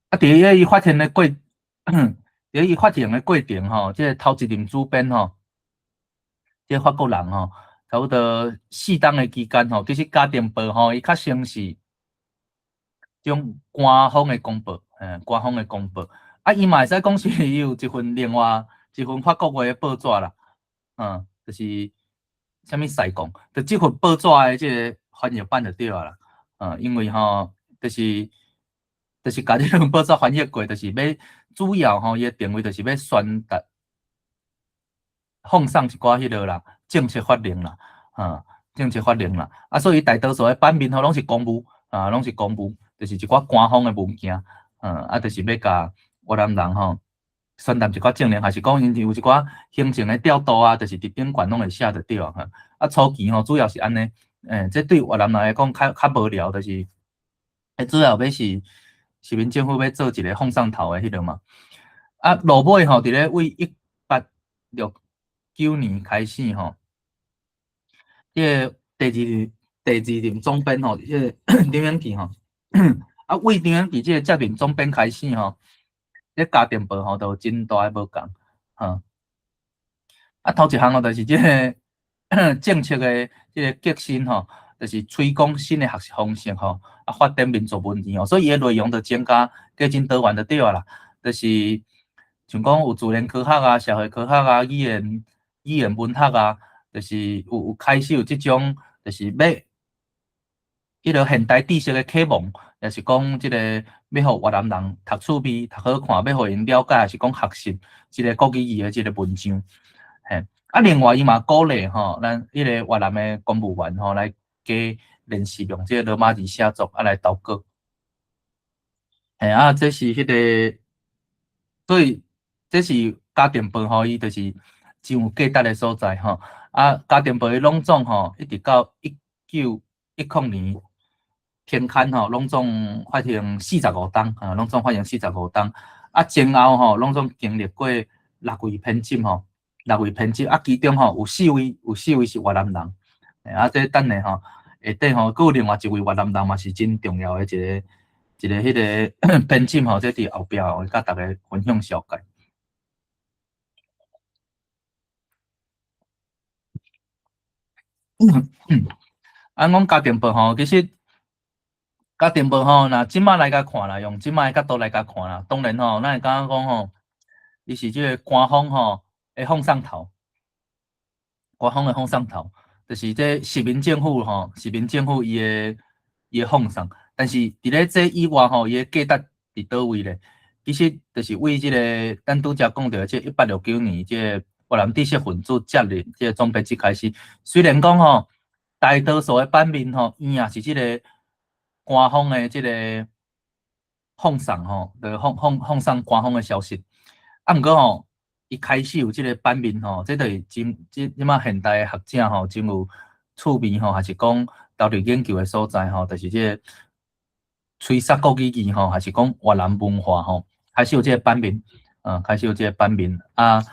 啊，佇咧伊發行的過，佇咧伊發行的過程吼，這個頭一任主編吼，這個法國人吼，差不多4冬的期間吼，其實家庭報吼，伊較先是種官方的公報，官方的公報。啊，伊嘛會使講是伊有一份另外一份法國話的報紙啦。就是啥物西貢，就這份報紙的這个翻譯版就對啊啦。因為吼，就是共這份報紙翻譯過，就是欲主要吼，伊的定位就是欲宣達放送一寡彼落啦，政策法令啦，政策法令啦。啊，所以大多數的版面吼，攏是公務，啊，攏是公務，就是一寡官方的文件，啊，就是欲共越南人吼，宣達一寡政令，還是講𪜶有一寡行政的調度啊，就是佇頂懸攏會寫著對啊。啊，初期吼主要是按呢，這對越南人來講較較無聊，就是，主要欲是殖民政府欲做一个放送頭的彼落嘛。啊，落尾吼，佇咧為1869年開始吼，這个第二任總編吼，這个張永琪吼，啊，為張永琪這个接任總編開始吼，這家庭報吼，就有真大的無仝，哈。啊，頭一項吼，就是這个政策的這个革新吼，就是推廣新的學習方式吼，啊，發展民族文字吼，所以伊的內容就增加，加真多元就對啊啦。就是像講有自然科學啊、社會科學啊、語言文學啊，就是有開始有這種，就是欲彼落現代知識的啟蒙，也是講這個欲予越南人讀趣味、讀好看，欲予𪜶了解，抑是講學習這个國語字的這个文章，嘿。啊，另外伊嘛鼓勵吼，咱彼个越南的公務員吼來加練習用這个羅馬字寫作，啊來投稿。嘿，啊，這是彼个，所以這是家庭報吼，伊就是真有價值的所在吼。啊，家庭報伊攏總吼，一直到1910年停刊吼，攏總發行45冬，啊，攏總發行45冬。啊，前後吼，攏總經歷過六位編輯吼。六位編輯啊，其中吼有四位，有四位是越南人。啊，這等下吼，下底吼，閣有另外一位越南人嘛是真重要的一个彼个編輯吼，這佇後壁會佮大家分享紹介。啊，講家庭報吼，其實家庭報吼，若這馬來共看啦，用這馬的角度來共看啦，當然吼，咱會感覺講吼，伊是這个官方吼的放送頭，官方的放送頭，就是這殖民政府吼，殖民政府伊的放送。但是佇咧這以外吼，伊的價值佇佗位咧？其實就是為這个咱拄才講著這1869年這个越南知識分子接任這个總編輯開始，雖然講吼，大多數的版面吼，伊也是這个官方的這个放送吼，就放放放送官方的消息。啊，毋過吼，伊開始有這个版面吼，這就是真這這馬現代的學者吼，真有趣味吼，還是講投入研究的所在吼，就是這個吹殺國語字吼，還是講越南文化吼，開始有這个版面，開始有這个版面啊。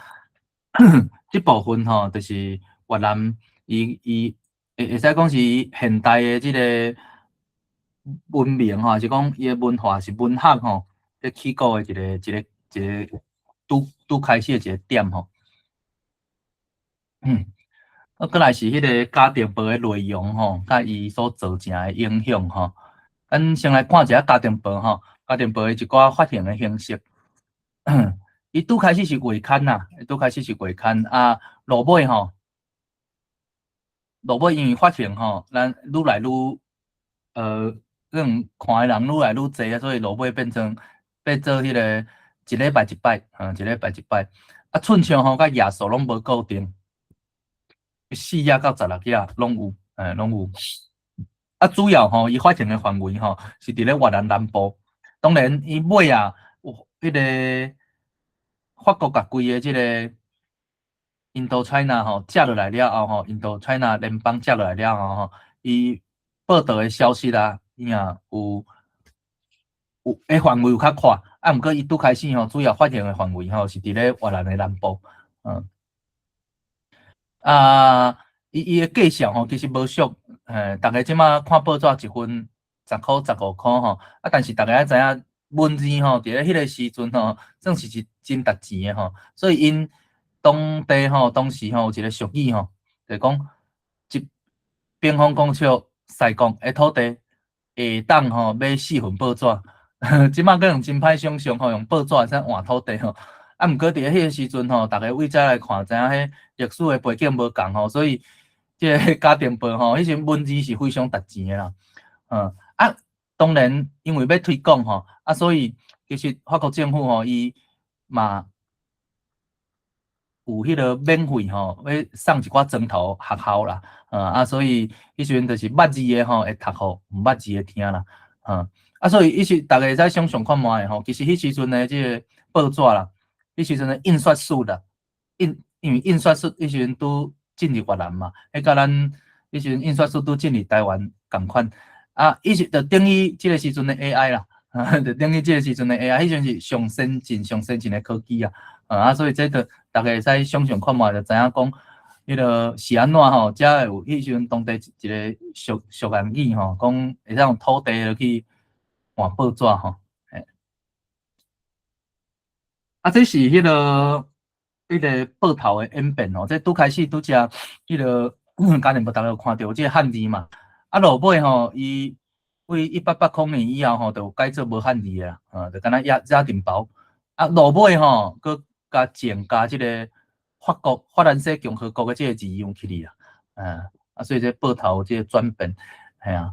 這部分吼，就是越南伊伊會會使講是現代的這个文明吼，還是講伊的文化是文學吼，咧起鼓的一个拄拄開始的一個點吼。啊，過來是彼个家庭報的內容吼，佮伊所造成的影響吼。咱先來看一下家庭報吼，家庭報的一寡發行的形式。伊拄開始是月刊啦，伊拄開始是月刊啊，落尾吼，落尾因為發行吼，咱愈來愈，可能看的人愈來愈濟啊，所以落尾變成變做彼个一禮拜一擺，一禮拜一擺。啊，寸尺吼，佮頁數攏無固定，4頁到16頁攏有，攏有。啊，主要吼，伊發行的範圍吼，是佇咧越南南部。當然，伊尾啊有彼个法國共規个這个印度 China 吼，接落來了後吼，印度 China 聯邦接落來了後吼，伊報導的消息啊，伊也有有的範圍有較闊。啊，毋過伊拄開始吼，主要發行的範圍吼，是佇咧越南的南部。啊，伊伊的價數吼，其實無俗，逐家這馬看報紙一份10箍、15箍吼，啊，但是逐家愛知影文字吼，佇咧彼个時陣吼，算是是真值錢的吼，所以𪜶當地吼，當時吼有一个俗語吼，就講一平方公尺西貢的土地會當吼買四份報紙，這馬可能真歹想象吼，用報紙會使換土地吼，啊，毋過佇咧彼个時陣吼，逐家對遮來看，知影彼歷史的背景無仝吼，所以這个家庭報吼，彼時陣文字是非常值錢的啦。啊，當然因為欲推廣吼，啊，所以其實法國政府吼，伊嘛有彼个免費吼，欲送一寡磚頭學校啦，啊，所以彼時陣就是捌字的吼會讀予毋捌字的聽啦，啊，所以彼時逐家會使想像看覓吼，其實彼時陣的這个報紙啦，彼時陣的印刷術啦，因為印刷術彼時陣拄進入越南嘛，彼佮咱彼時陣印刷術拄進入台灣仝款，啊，彼時就等於這个時陣的 AI 啦，就等於這个時陣的 AI，彼陣是上先進、上先進的科技啊，啊，所以這個逐家會使想像看覓，就知影講，彼个是按怎吼，才會有彼時陣當地一个俗俗諺語吼，講會使用土地落去換報紙吼，嘿。啊，這是彼个報頭的演變吼，這拄開始拄才彼个家庭報，逐家有看著這个漢字嘛，啊，落尾吼，伊對1880年以後吼，就改做無漢字啦，就敢若壓電包，啊，落尾吼，閣共增加這个法國法蘭西共和國的這个字樣起去啦，啊，所以這報頭這個轉變，嘿啊。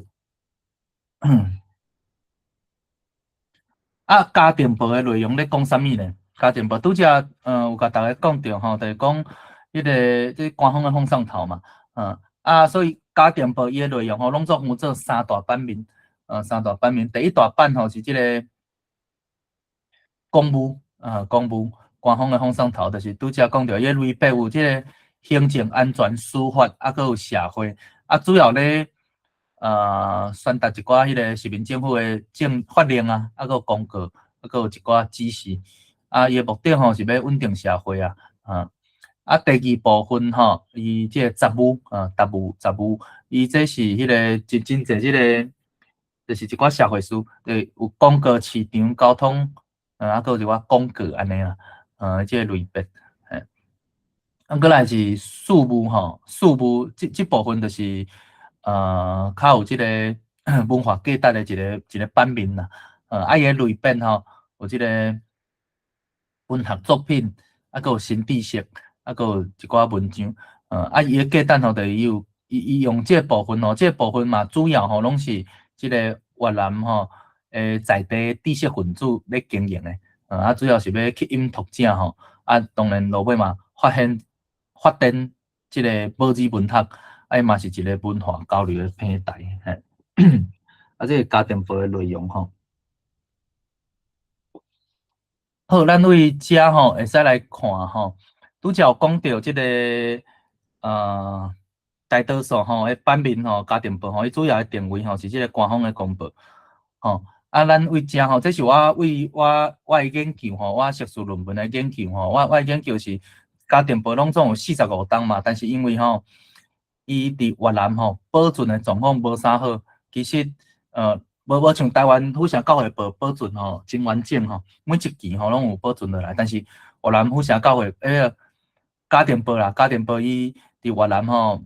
啊，家庭報的內容咧講啥物呢？家庭報拄才有共逐家講著吼，就是講彼个這官方的放送頭嘛，啊，所以家庭報伊的內容吼，攏總分做三大版面，三大版面。第一大版吼是這个公務，公務官方的放送頭，就是拄才講著，伊的類別有這个行政、安全、司法，啊，閣有社會，啊，主要咧宣達一寡彼个殖民政府的政法令啊，啊，閣有公告，啊，閣有一寡指示，啊，伊的目的吼是欲穩定社會啊，啊，第二部分吼，伊這个雜務，雜務雜務，伊這是彼个真真濟這个，就是一寡社會事，對，有廣告、市場、交通，啊，閣有一寡廣告按呢啦，這个類別，嘿，啊，閣來是事務吼，事務這部分就是，較有這个文化價值的一個版面啦，啊，伊的類別吼，有這个文學作品，啊，閣有新知識，啊，閣有一寡文章，啊，伊的價值吼，就是伊有伊用這个部分吼，這个部分嘛，主要吼攏是這个越南吼在地知識分子咧經營的，啊，主要是欲吸引讀者吼，啊，當然落尾嘛發現發展這个報紙文學。啊，伊嘛是一个文化交流的平台，嘿。啊，這个家庭報的內容吼。好，咱對遮吼會使來看吼，拄才有講著這个大多數吼，彼版面吼，家庭報吼，伊主要的定位吼是這个官方的公報，吼。啊，咱對遮吼，這是我為我的研究吼，我碩士論文的研究吼，我的研究是家庭報攏總有45冬嘛，但是因為吼，伊佇越南吼保存的狀況無啥好，其實無像台灣府城教會報保存吼真完整吼，每一期吼攏有保存落來。但是越南府城教會彼个家庭報啦，家庭報伊佇越南吼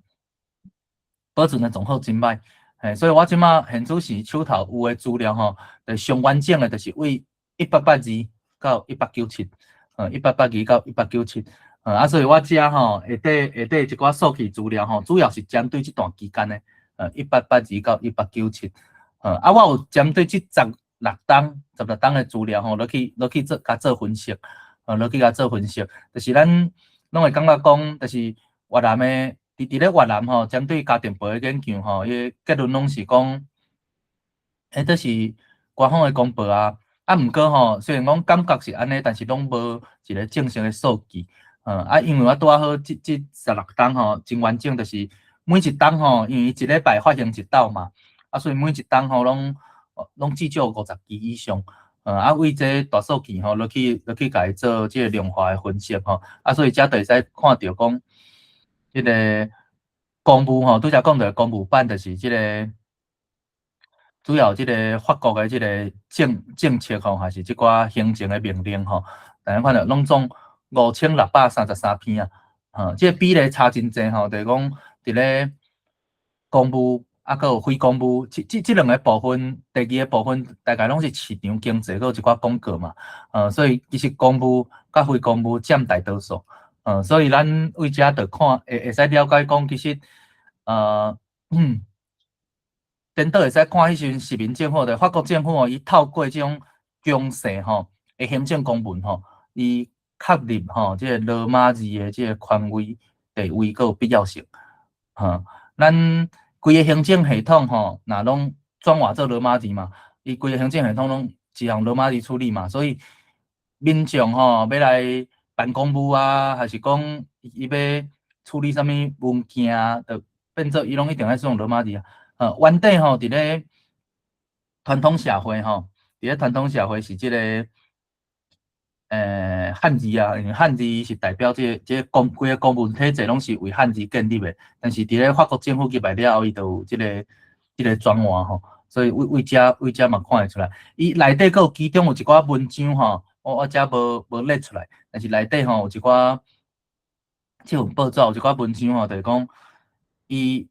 保存的狀況真歹，嘿，所以我這馬現此時手頭有的資料吼，就上完整的，就是對1882到1897，1882到1897。啊，所以我遮吼下底一寡數據資料吼，主要是針對這段期間的，1882到1897，啊，我有針對這十六冬、十六冬的資料吼，落去做共做分析，落去共做分析，就是咱攏會感覺講，就是越南的，佇咧越南吼，針對家庭報的研究吼，伊的結論攏是講，彼這是官方的公報啊，啊，毋過吼，雖然講感覺是按呢，但是攏無一個正式的數據。啊，因為我拄仔好這十六冬吼，真完整，就是每一冬吼，因為伊一禮拜發行一斗嘛，啊，所以每一冬吼攏至少50期以上。啊，為這大數據吼，落去共伊做這个量化的分析吼，啊，所以遮就會使看著講，這个公務吼，拄才講著公務版就是這个主要這个法國的這个政策吼，還是這寡行政的命令吼，逐家看著攏總5633篇啊，這个比例差真濟吼，就是講佇咧公務啊，啊，閣有非公務，這兩个部分，第二个部分大概攏是市場經濟，閣有一寡廣告嘛，所以其實公務佮非公務佔大多數，所以咱為遮就看會使了解講，其實，顛倒會使看彼時陣殖民政府，就法國政府吼，伊透過這種強勢吼的行政公文吼，伊確立吼這个羅馬字的這个權威地位閣有必要性，咱規个行政系統吼，若攏轉換做羅馬字嘛，伊規个行政系統攏是用羅馬字處理嘛，所以民眾吼欲來辦公務啊，還是講伊欲處理啥物文件啊，就變做伊攏一定愛使用羅馬字啊。原底吼佇咧傳統社會吼，佇咧傳統社會是這个漢字啊，因為漢字是代表這個規个公文體制攏是為漢字建立的，但是佇咧法國政府入來了後，伊就有這個轉換吼，所以為遮嘛看會出來。伊內底閣有其中有一寡文章吼，我遮無列出來，但是內底吼有一寡這份報紙有一寡文章吼，就是講伊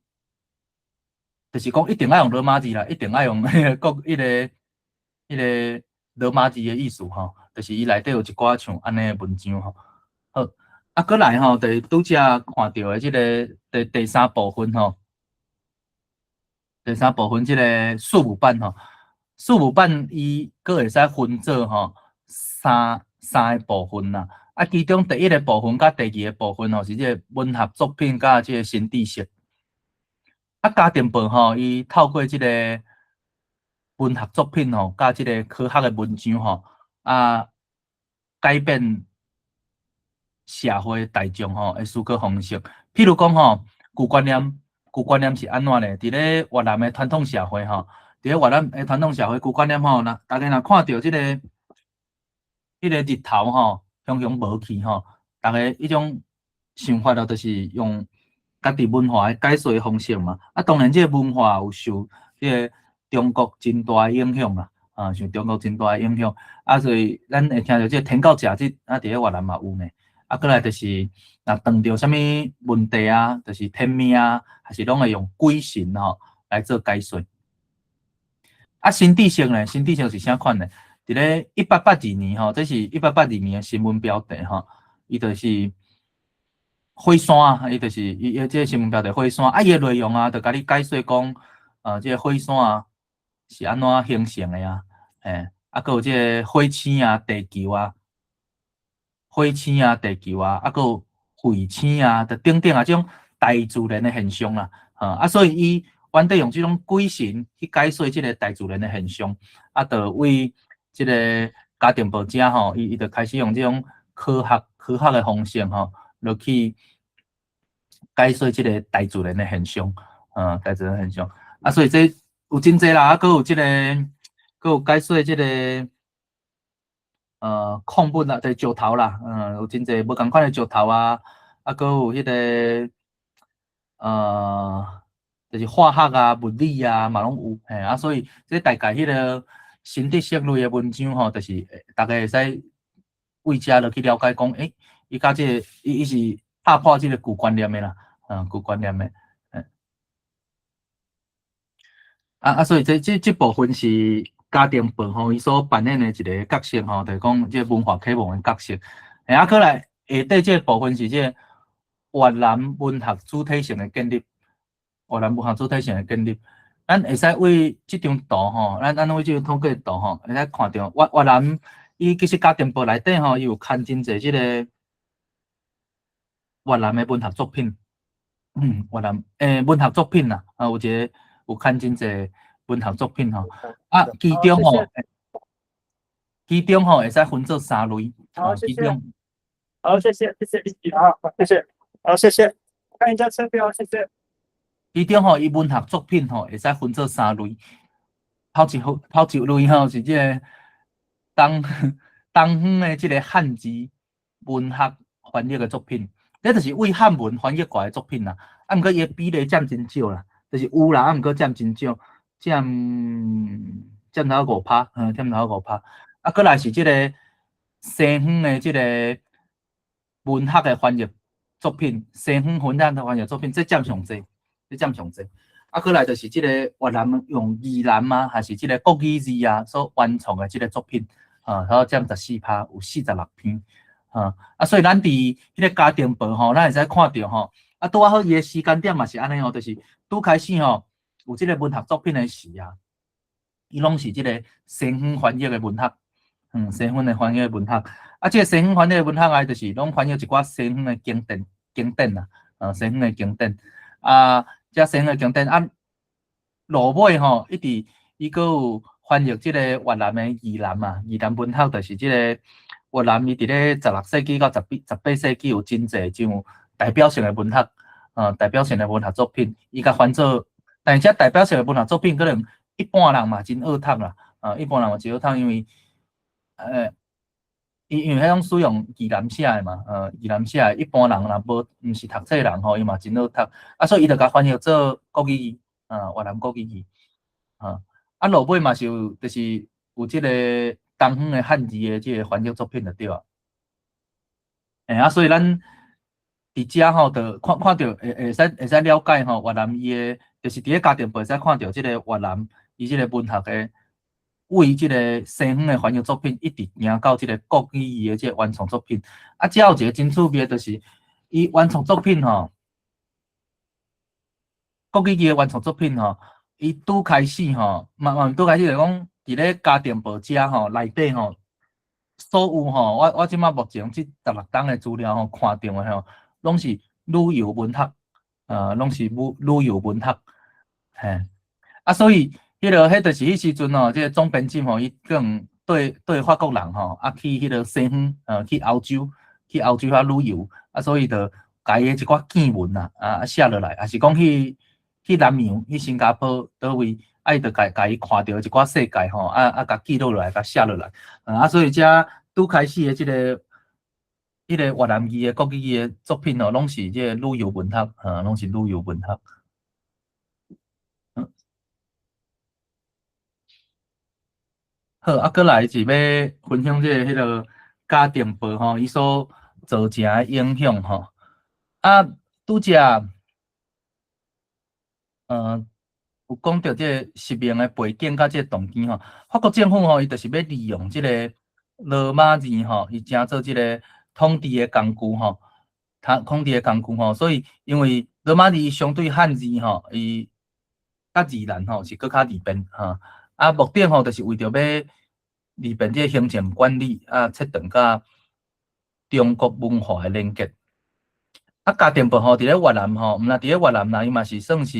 就是講一定愛用羅馬字啦，一定愛用彼個國彼個羅馬字的意思吼。就是伊內底有一寡像按呢文章吼，好，啊，閣來吼，就是拄才看著的這个第三部分吼，第三部分這个事務版吼，事務版伊閣會使分做吼三个部分啦，啊，其中第一个部分佮第二个部分吼是這个文學作品佮這个新知識，啊，家庭報吼，伊透過這个文學作品吼，佮這个科學的文章吼，啊，改變社會大眾吼的思考方式。譬如講吼，舊觀念是按怎咧？佇咧越南的傳統社會吼，佇咧越南的傳統社會舊觀念吼，若大家若看著這個日頭吼，雄雄無去吼，逐家彼種想法咯，就是用家己文化的解說的方式嘛。啊，當然這个文化有受這个中國真大的影響啦。啊，受中國真大的影響，啊，所以咱會聽著這个天狗食日，啊，佇咧越南嘛有呢。啊，閣來就是，若碰著啥物問題啊，就是天命啊，還是攏會用鬼神吼來做解說。啊，新知識呢？新知識是啥款呢？佇咧1882年吼，這是1882年的新聞標題吼，伊就是火山，伊就是伊這个新聞標題火山，啊，伊的內容啊，就共你解說講，這个火山啊是按怎形成的啊？啊，閣有這个火星啊、地球啊、火星啊、地球啊，啊，閣有彗星啊，就等等啊，這種大自然的現象啦，啊，所以伊原底用這種鬼神去解說這个大自然的現象，啊，就為這个家庭報遮吼，伊就開始用這種科學的方式吼，落去解說這个大自然的現象，大自然現象，啊，所以這有真濟啦，啊，閣有這个，閣有解說這个，礦物啦，就是石頭啦，有真濟無仝款的石頭啊，啊，閣有彼个，就是化學啊、物理啊，嘛攏有，嘿，啊，所以這大概彼个新知識類的文章吼，就是大家會使為遮落去了解講，伊佮這个，伊是打破這个舊觀念的啦，舊觀念的，啊，所以這部分是家庭報吼，伊所扮演的一个角色吼，就是講這个文化啟蒙的角色。啊，閣來下底這个部分是這个越南文學主體性的建立，越南文學主體性的建立。咱會使為這張圖吼，咱為這張統計圖吼，會使看著越南伊其實家庭報內底吼，伊有刊真濟這个越南的文學作品，越南文學作品啦，啊，有一个有刊真濟文學作品吼，啊，其中吼會使分做三類。好，謝謝。好，謝謝，謝謝，好，謝謝，好，謝謝。看一下車票，謝謝。其中吼，伊文學作品吼會使分做三類。頭一類吼是這个東方的這个漢字文學翻譯的作品，這就是為漢文翻譯過來的作品啦。啊，毋過伊的比例佔真少啦，就是有啦，啊，毋過佔真少，佔頭5%，佔頭五趴。啊，閣來是這个西方的這个文學的翻譯作品，西方文學的翻譯作品，這佔上濟，這佔上濟。啊，閣來就是這個越南用越南啊，還是這個國語字啊所原創的這個作品，啊，所佔14%，有46篇，啊，啊，所以咱佇彼個家庭報吼，咱會使看著吼，啊，拄仔好伊的時間點嘛是按呢吼，就是拄開始吼有這個文學作品的時啊，伊攏是這個西方翻譯的文學，西方的翻譯的文學，啊，這個西方翻譯的文學啊，就是攏翻譯一寡西方的經典經典啊，啊，西方的經典，啊。這西方的經典啊，落尾吼，一直伊閣有翻譯這個越南的越南啊，越南文學就是這個越南伊佇咧16世紀到18世紀有真濟真有代表性的文學，代表性的文學作品，伊共翻做，但是這代表性的文學作品可能一般人嘛真學讀啦，啊，一般人嘛真學讀，因為，因為彼種使用越南寫的嘛，越南寫的，一般人若無毋是讀冊人吼，伊嘛真好讀，啊，所以伊就共翻譯做國語，啊，越南國語字，啊，啊，落尾嘛是有，就是有這個東方的漢字的這個翻譯作品就對啊。啊，所以咱佇遮吼，就看看著會使了解吼，越南伊的，就是佇咧家庭報會使看著這個越南伊這個文學的。為這個西方的翻譯作品，一直行到這個國語的這個原創作品。啊，這有一個真趣味的，就是伊原創作品吼，國語的原創作品吼，伊拄開始吼，嘛嘛拄開始就講，佇咧家庭報遮吼內底吼，所有吼，我這擺目前這16冬的資料吼，看著的吼，攏是旅遊文學，攏是旅遊文學，嘿，啊，所以。彼個，彼就是彼時陣吼，這個總編輯吼，伊可能對對法國人吼，啊去彼個西方，去歐洲遐旅遊，啊，所以就共伊的一寡見聞啊，啊寫落來，抑是講去南洋、去新加坡佗位，啊伊就共共伊看著一寡世界吼，啊啊共記錄落來，共寫落來，啊所以遮拄開始的這個，彼個越南語的國語的作品吼，攏是這個旅遊文學，啊，攏是旅遊文學。好，啊，閣來是欲分享這個彼個家庭報吼，伊所造成的影響吼。啊，拄才，有講著這個殖民的背景佮這個動機吼。法國政府吼，伊就是欲利用這個羅馬字吼，伊成做這個統治的工具吼，統治的工具吼。所以因為羅馬字相對漢字吼，伊較自然吼，是閣較利便吼。啊，目的吼，就是為著欲利便這個行政管理，啊，切斷佮中國文化的連結。啊，家庭報吼，佇咧越南吼，毋但佇咧越南啦，伊嘛是算是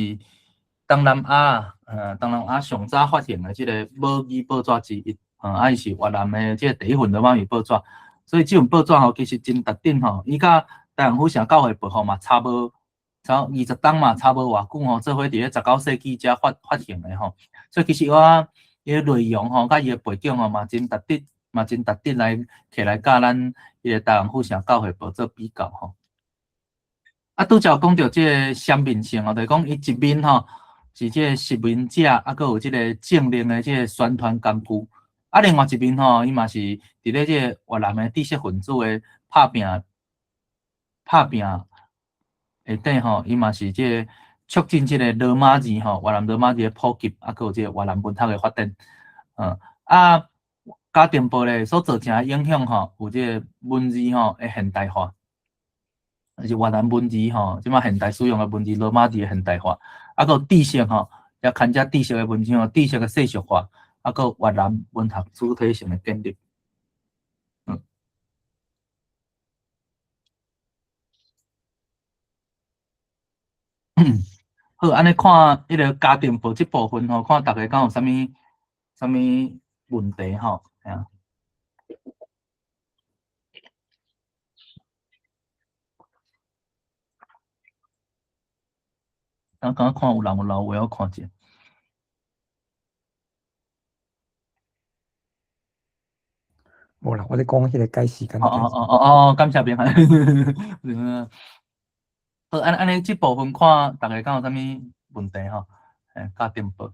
東南亞，東南亞上早發行的這個母語報紙之一。啊，伊是越南的這個第一份羅馬語報紙，所以這份報紙吼，其實真特頂吼，伊佮台灣府城教會報吼嘛差無。差20冬嘛，差無偌久吼，做伙佇咧19世紀才發行的吼，所以其實我伊个內容吼，佮伊个背景吼嘛真值得，嘛真值得來摕來佮咱彼個台灣府城教會報做比較吼。啊，拄才有講著這個雙面性吼，就是講伊一面吼是這個殖民者，啊，閣有這個政令的這個宣傳工具，啊，另外一面吼，伊嘛是佇咧這個越南的知識分子的拍拚拍拚。下底吼，伊嘛是這個促進這個羅馬字吼，越南羅馬字的普及，啊，閣有這個越南文學的發展。啊，家庭報咧所造成的影響吼，有這個文字吼的現代化，就是越南文字吼，這擺現代使用的文字羅馬字的現代化，啊，閣有知識吼，也牽涉知識的問題吼，知識的世俗化，啊，閣有越南文學主體性的建立。好，按呢看彼個家庭報這部分吼，看逐家敢有啥物啥物問題吼？嘿啊。等下看有人有留話，我看者。無啦，我咧講彼個解時間。哦哦哦哦哦，感謝朋友。好，按呢這部分看，逐家敢有啥物問題吼？家庭報。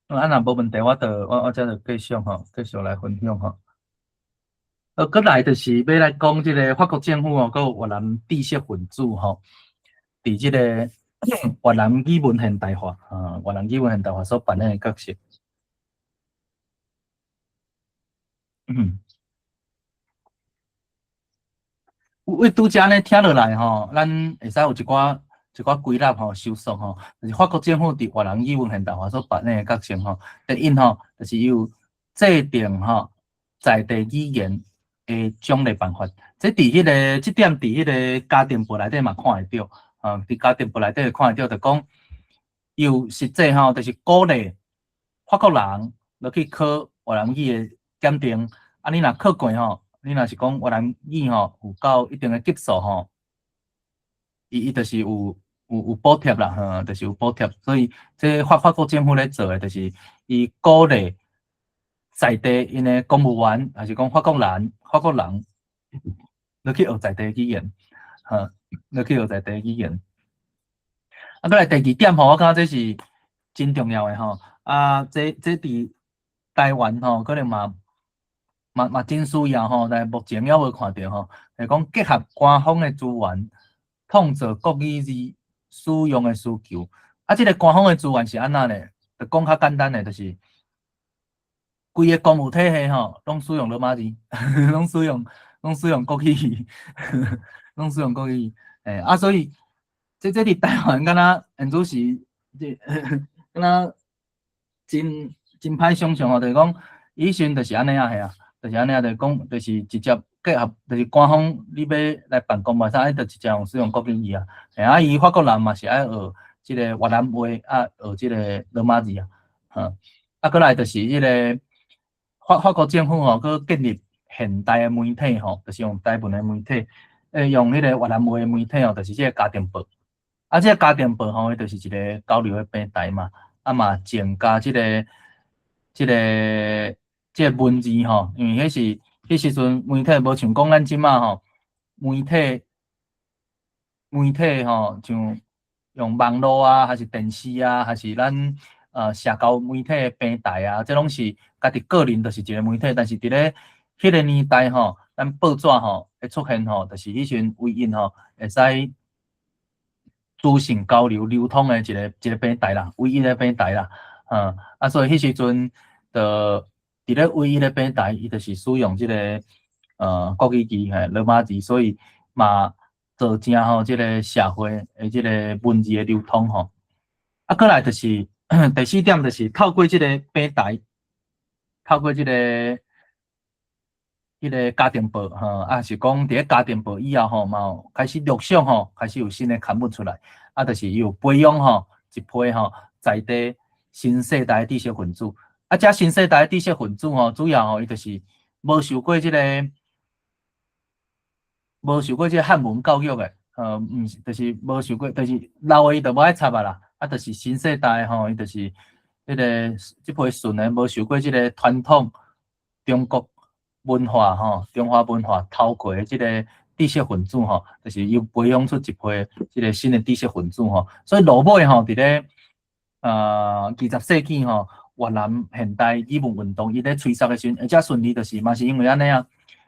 啊，若無問題，我就我我這就繼續吼，繼續來分享吼。閣來就是欲來講這個法國政府吼，閣有越南知識分子吼，佇這個。越南語文現代化，啊，越南語文現代化所扮演的角色。為拄才呢聽落來吼，咱會使有一寡一寡歸納吼、收束吼，就是法國政府佇越南語文現代化所扮演的角色吼。第一吼，就是伊有制定吼在地語言的獎勵辦法。這佇彼個這點佇彼個家庭報內底嘛看會著，啊，佇家庭報內底會看會著，就講有實際吼，就是鼓勵法國人落去考越南語的檢定，啊，你若考過吼，你若是講越南語吼有夠一定的級數吼，伊就是有補貼啦，吼，就是有補貼。所以這法國政府咧做的，就是伊鼓勵在地𪜶的公務員，抑是講法國人落去學在地語言，吼，落去學在地語言。啊，閣來第二點吼，我感覺這是真重要的吼。啊，這佇台灣吼，可能嘛真需要吼，但目前猶無看著吼，就是講結合官方的資源，創造國語字使用的需求。啊，這個官方的資源是按怎呢？就講較簡單的，就是規个公務體系吼，攏使用羅馬字，攏使用國語，攏使用國語。欸，啊，所以這佇台灣敢若現此時，這敢若真歹想象吼，就是講以前就是按呢啊，係啊，就是按呢啊，就是講就是直接結合，就是官方你欲來辦公嘛啥，你就直接用使用國語字啊。嘿啊，伊法國人嘛是愛學這個越南話，啊，學這個羅馬字啊，哈。啊，閣來就是彼個法國政府吼，閣建立現代的媒體吼，就是用台文的媒體，用彼個越南話的媒體吼，就是這個家庭報。啊，這個家庭報吼，伊就是一個交流的平台嘛，啊嘛增加這個文字吼，因為彼是彼時陣媒體無像講咱這馬吼，媒體吼，像用網路啊，還是電視啊，還是咱社交媒體的平台啊，這攏是家己個人就是一個媒體，但是佇咧彼個年代吼，咱報紙吼會出現吼，就是彼時陣唯一吼會使資訊交流流通的一個平台啦，唯一的平台啦，啊，所以彼時陣就佇咧唯一的平台，伊就是使用這個國語字嘿羅馬字，所以嘛造成吼這個社會的這個文字的流通吼。啊，閣來就是第四點，就是透過這個平台，透過這個家庭報吼，啊是講佇咧家庭報以後吼，嘛有開始陸續吼，開始有新的刊物出來，啊，就是有培養吼一批吼在地新世代的知識分子。啊，這新世代的知識分子吼，主要吼伊就是無受過這個漢文教育的，毋是，就是無受過，就是老的伊就無愛插啊啦。啊，就是新世代吼，伊就是彼個這批順的無受過這個傳統中國文化吼，中華文化透過的這個知識分子吼，就是又培養出一批這個新的知識分子吼。所以落尾吼，佇咧20世紀吼，越南現代語文運動伊咧催促的時陣，會遮順利，就是嘛是因為按呢啊，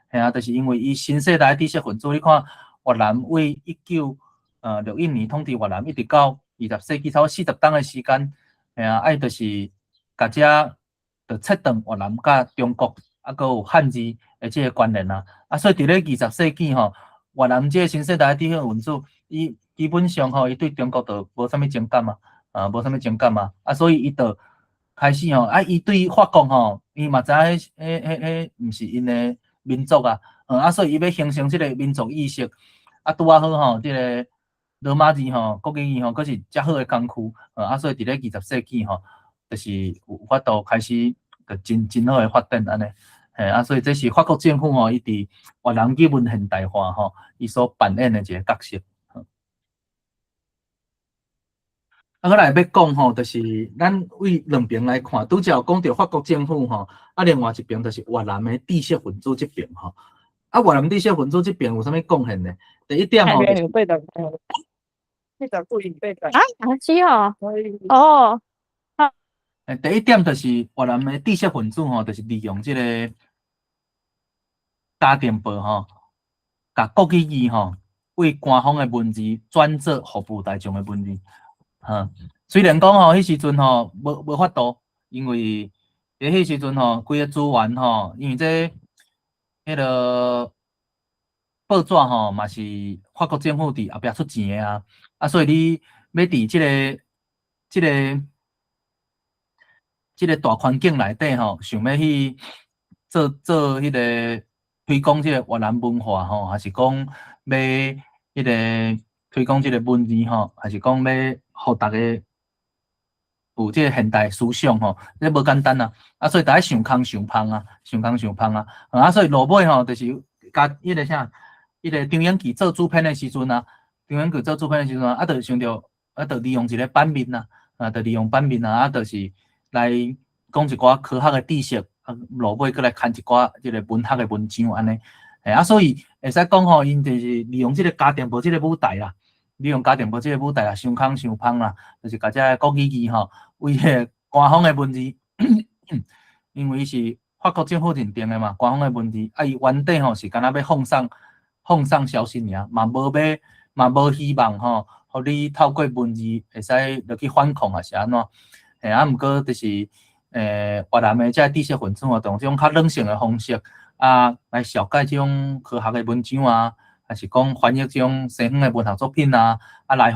嘿啊，就是因為伊新世代知識分子，你看越南為1961年統治越南，一直到20世紀差不多40冬的時間，嘿啊，啊伊就是共遮就切斷越南佮中國啊，閣有漢字的這個關聯啊，啊，所以佇咧二十世紀吼，越南這個新世代知識分子，伊基本上吼，伊對中國就無啥物情感啊，啊，無啥物情感啊，啊，所以伊就開始吼，啊，伊對法國吼，伊嘛知影彼毋是𪜶的民族啊，啊，所以伊欲形成這個民族意識，啊，拄仔好吼，這個羅馬字吼，國語字吼，閣是遮好的工具，啊，所以佇咧二十世紀吼，就是有法度開始就真好的發展按呢，嘿，啊，所以這是法國政府吼，伊佇越南語文現代化吼，伊所扮演的一個角色。啊，閣來欲講吼，就是咱對兩爿來看，拄才有講著法國政府吼，啊，另外一爿就是越南的知識分子這爿吼。啊，越南知識分子這爿有啥物貢獻呢？第一點吼，啊，是哦，哦，第一點就是越南的知識分子吼，就是利用這個家庭報吼，共國語字吼，為官方的文字轉做服務大眾的文字。哈，雖然講吼，彼時陣吼無法度，因為佇彼時陣吼，規个資源吼，因為這彼个報紙吼嘛是法國政府佇後壁出錢的啊，啊，所以你欲佇這個大環境內底吼，想欲去做做彼个推廣這個越南文化吼，還是講欲彼个推廣這個文字吼，還是講欲予逐家有這個現代思想吼，這無簡單啊！啊，所以逐家想空想芳啊，想空想芳啊，啊，所以落尾吼，就是共彼个啥，彼个張永琪做主編的時陣啊，張永琪做主編的時陣啊，就想著啊，就利用一個版面啊，啊，就利用版面啊，啊，就是來講一寡科學的知識，啊，落尾閣來刊一寡這個文學的文章按呢，嘿啊，所以會使講吼，𪜶就是利用這個家庭報這個舞台啦，利用家庭報這個舞台啊，想空想芳啦，就是共這個國語字吼，為彼個官方的文字，因為伊是法國政府認定的嘛，官方的文字，啊，伊原底吼是干焦欲放送消息爾，嘛無欲嘛無希望吼，予你透過文字會使落去反抗抑是按怎，嘿啊，毋過就是越南的這个知識分子吼，用這種較軟性的方式啊，來紹介這種科學的文章啊，還是講翻譯這種西方的文學作品啊，啊來予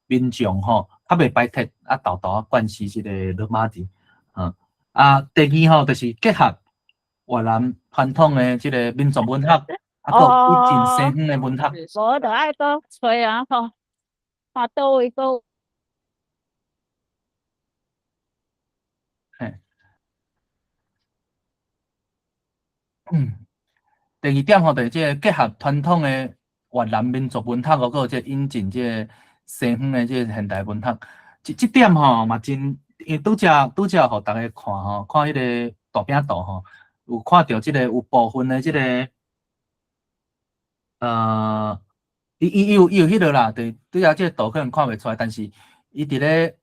民眾吼較袂排斥啊，沓沓仔灌輸這個羅馬字，啊，第二吼就是結合越南傳統的這個民族文學，啊，閣引進西方的文學。無就愛閣揣啊吼，看佗位閣。嘿。第二點吼，就是這個結合傳統的越南民族文學，閣有這個引進這個西方的這個現代文學。這點吼嘛真，因為拄才拄才予逐家看吼，看彼個大餅圖吼，有看著這個有部分的這個，伊有彼个啦，對，拄才這個圖可能看袂出來，但是伊佇咧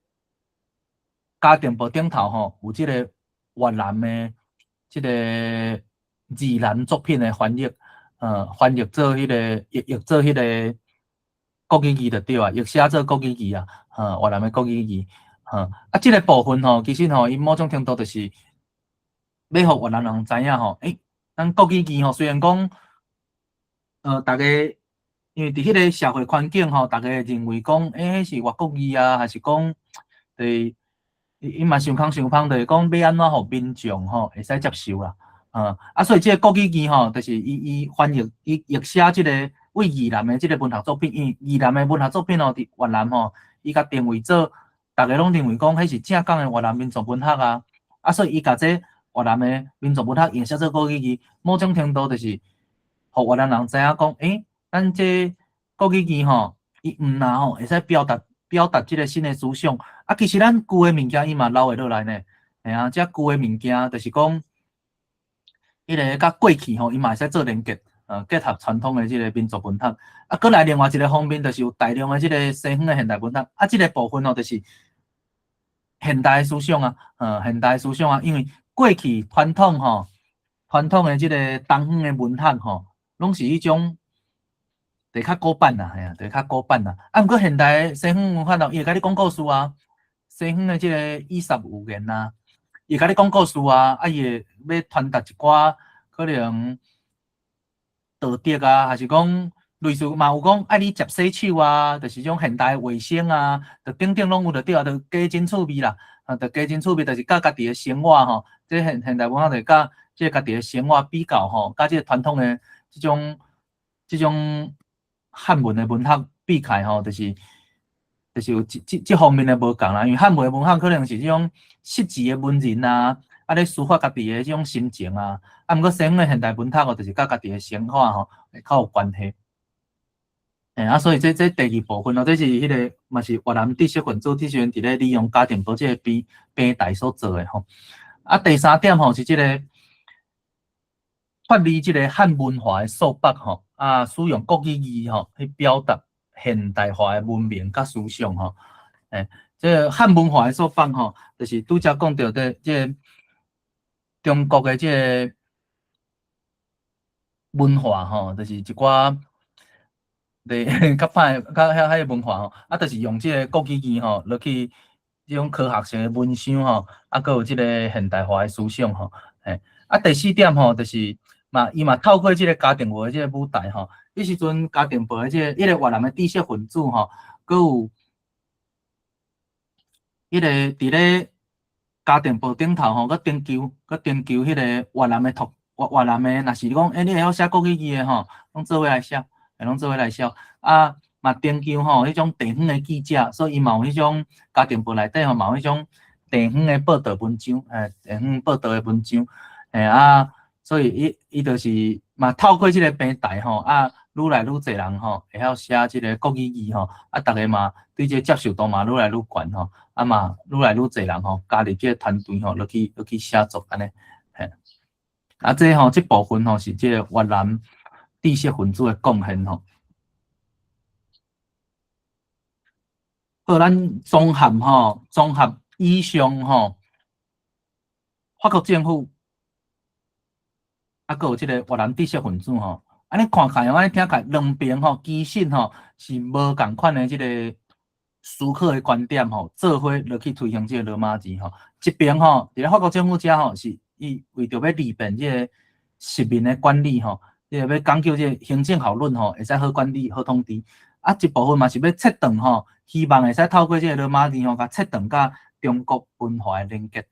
家庭報頂頭吼，有這個越南的這個字南作品的翻譯，翻譯做彼個譯譯做彼個國語字就對啊，譯寫做國語字啊，越南的國語字，啊，這個部分吼，其實吼，伊某種程度就是欲予越南人知影吼，咱國語字吼，雖然講，逐家因為佇彼個社會環境吼，逐家認為講，彼是外國字啊，還是講，就是伊嘛想空想芳，就是講欲按怎予民眾吼會使接受啦，啊，所以這個國語字吼，就是伊翻譯伊譯寫這個為越南的這個文學作品，因為越南的文學作品吼，佇越南吼，伊共定位做，逐家攏認為講彼是正港的越南民族文學啊，啊，所以伊共這越南的民族文學譯寫做國語字，某種程度就是，予越南人知影講，咱這國語字吼，伊毋若吼會使表達這個新的思想，啊，其實咱舊的物件伊嘛留會落來呢，嘿啊，這舊的物件就是講，彼个佮過去吼，伊嘛會使做連結，結合傳統的這個民族文學，啊，閣來另外一個方面，就是有大量的這個西方的現代文學，啊，這個部分吼，就是現代的思想啊，現代的思想啊，因為過去傳統吼，傳統的這個東方的文學吼，攏是彼種。就較古板啦，嘿啊，就較古板啦。啊，毋過現代的西方文學咯，伊會共你講故事啊。西方的這個伊索寓言啊，伊會共你講故事啊。啊，伊會欲傳達一寡可能道德啊，還是講類似嘛有講愛你食洗手啊，就是這種現代衛生啊，就等等攏有就對啊，就加真趣味啦。啊，就加真趣味，就是佮家己的生活吼，這現代文學就佮這個家己的生活比較吼，佮這個傳統的這種漢文的文學比起來吼，就是有這方面的無仝啦。因為漢文的文學可能是這種實際的文人啊，啊咧抒發家己的這種心情啊。啊，毋過西方的現代文學吼，就是佮家己的生活吼會較有關係。啊，所以這第二部分哦，這是彼個嘛是越南知識分子這時陣佇咧利用家庭報這個平台所做的吼。啊，第三點吼是這個脫離這個漢文化的束縛吼。啊，使用國語字吼去表達現代化的文明佮思想吼。這個漢文化的束縛吼，就是拄才講著的這個中國的這個文化吼，就是一寡對，較歹較遐遐個文化吼，啊，就是用這个國語字吼，落去這種科學性的文章吼，啊，閣有這个現代化的思想吼，嘿，啊，第四點吼，就是嘛，伊嘛透過這个家庭報的這个舞台吼，彼時陣家庭報的這个，彼个越南的知識分子吼，閣有彼个佇咧家庭報頂頭吼，閣徵求，閣徵求彼個越南的讀越越南的，若是講，欸，你會曉寫國語字的吼，攏做伙來寫。攏做伙來寫，啊，嘛徵求吼，彼種地方的記者，所以伊嘛有彼種家庭報內底吼，嘛有彼種地方的報導文章，欸，地方報導的文章，欸啊，所以伊伊就是嘛透過這个平台吼，啊，愈來愈濟人吼會曉寫這个國語字吼，啊，逐家嘛對這个接受度嘛愈來愈懸吼，啊嘛愈來愈濟人吼加入這个團隊吼，落去落去寫作按呢，嘿，啊，這吼這部分吼是這个越南知識分子的貢獻吼。好，咱綜合吼，綜合以上吼，法國政府，啊，閣有這个越南知識分子吼，按呢看起來，按呢聽起來，兩邊吼其實吼是無仝款的這个思考的觀點吼，做伙落去推行這个羅馬字吼。一邊吼，佇咧法國政府遮吼，是伊為著欲利便這个殖民的管理吼。這个欲講究這个行政效率吼，會使好管理、好統治。啊，一部分嘛是欲切斷吼，希望會使透過這个羅馬字吼，共切斷佮中國文化的連結。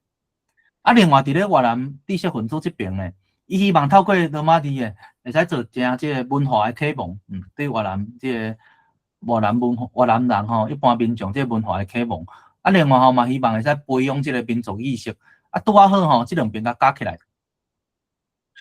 啊，另外佇咧越南知識分子這邊呢，伊希望透過羅馬字的，會使做成這个文化的啟蒙，對越南這个越南文越南人吼，一般民眾這个文化的啟蒙。啊，另外吼嘛，希望會使培養這个民族意識。啊，拄仔好吼，這兩邊共加起來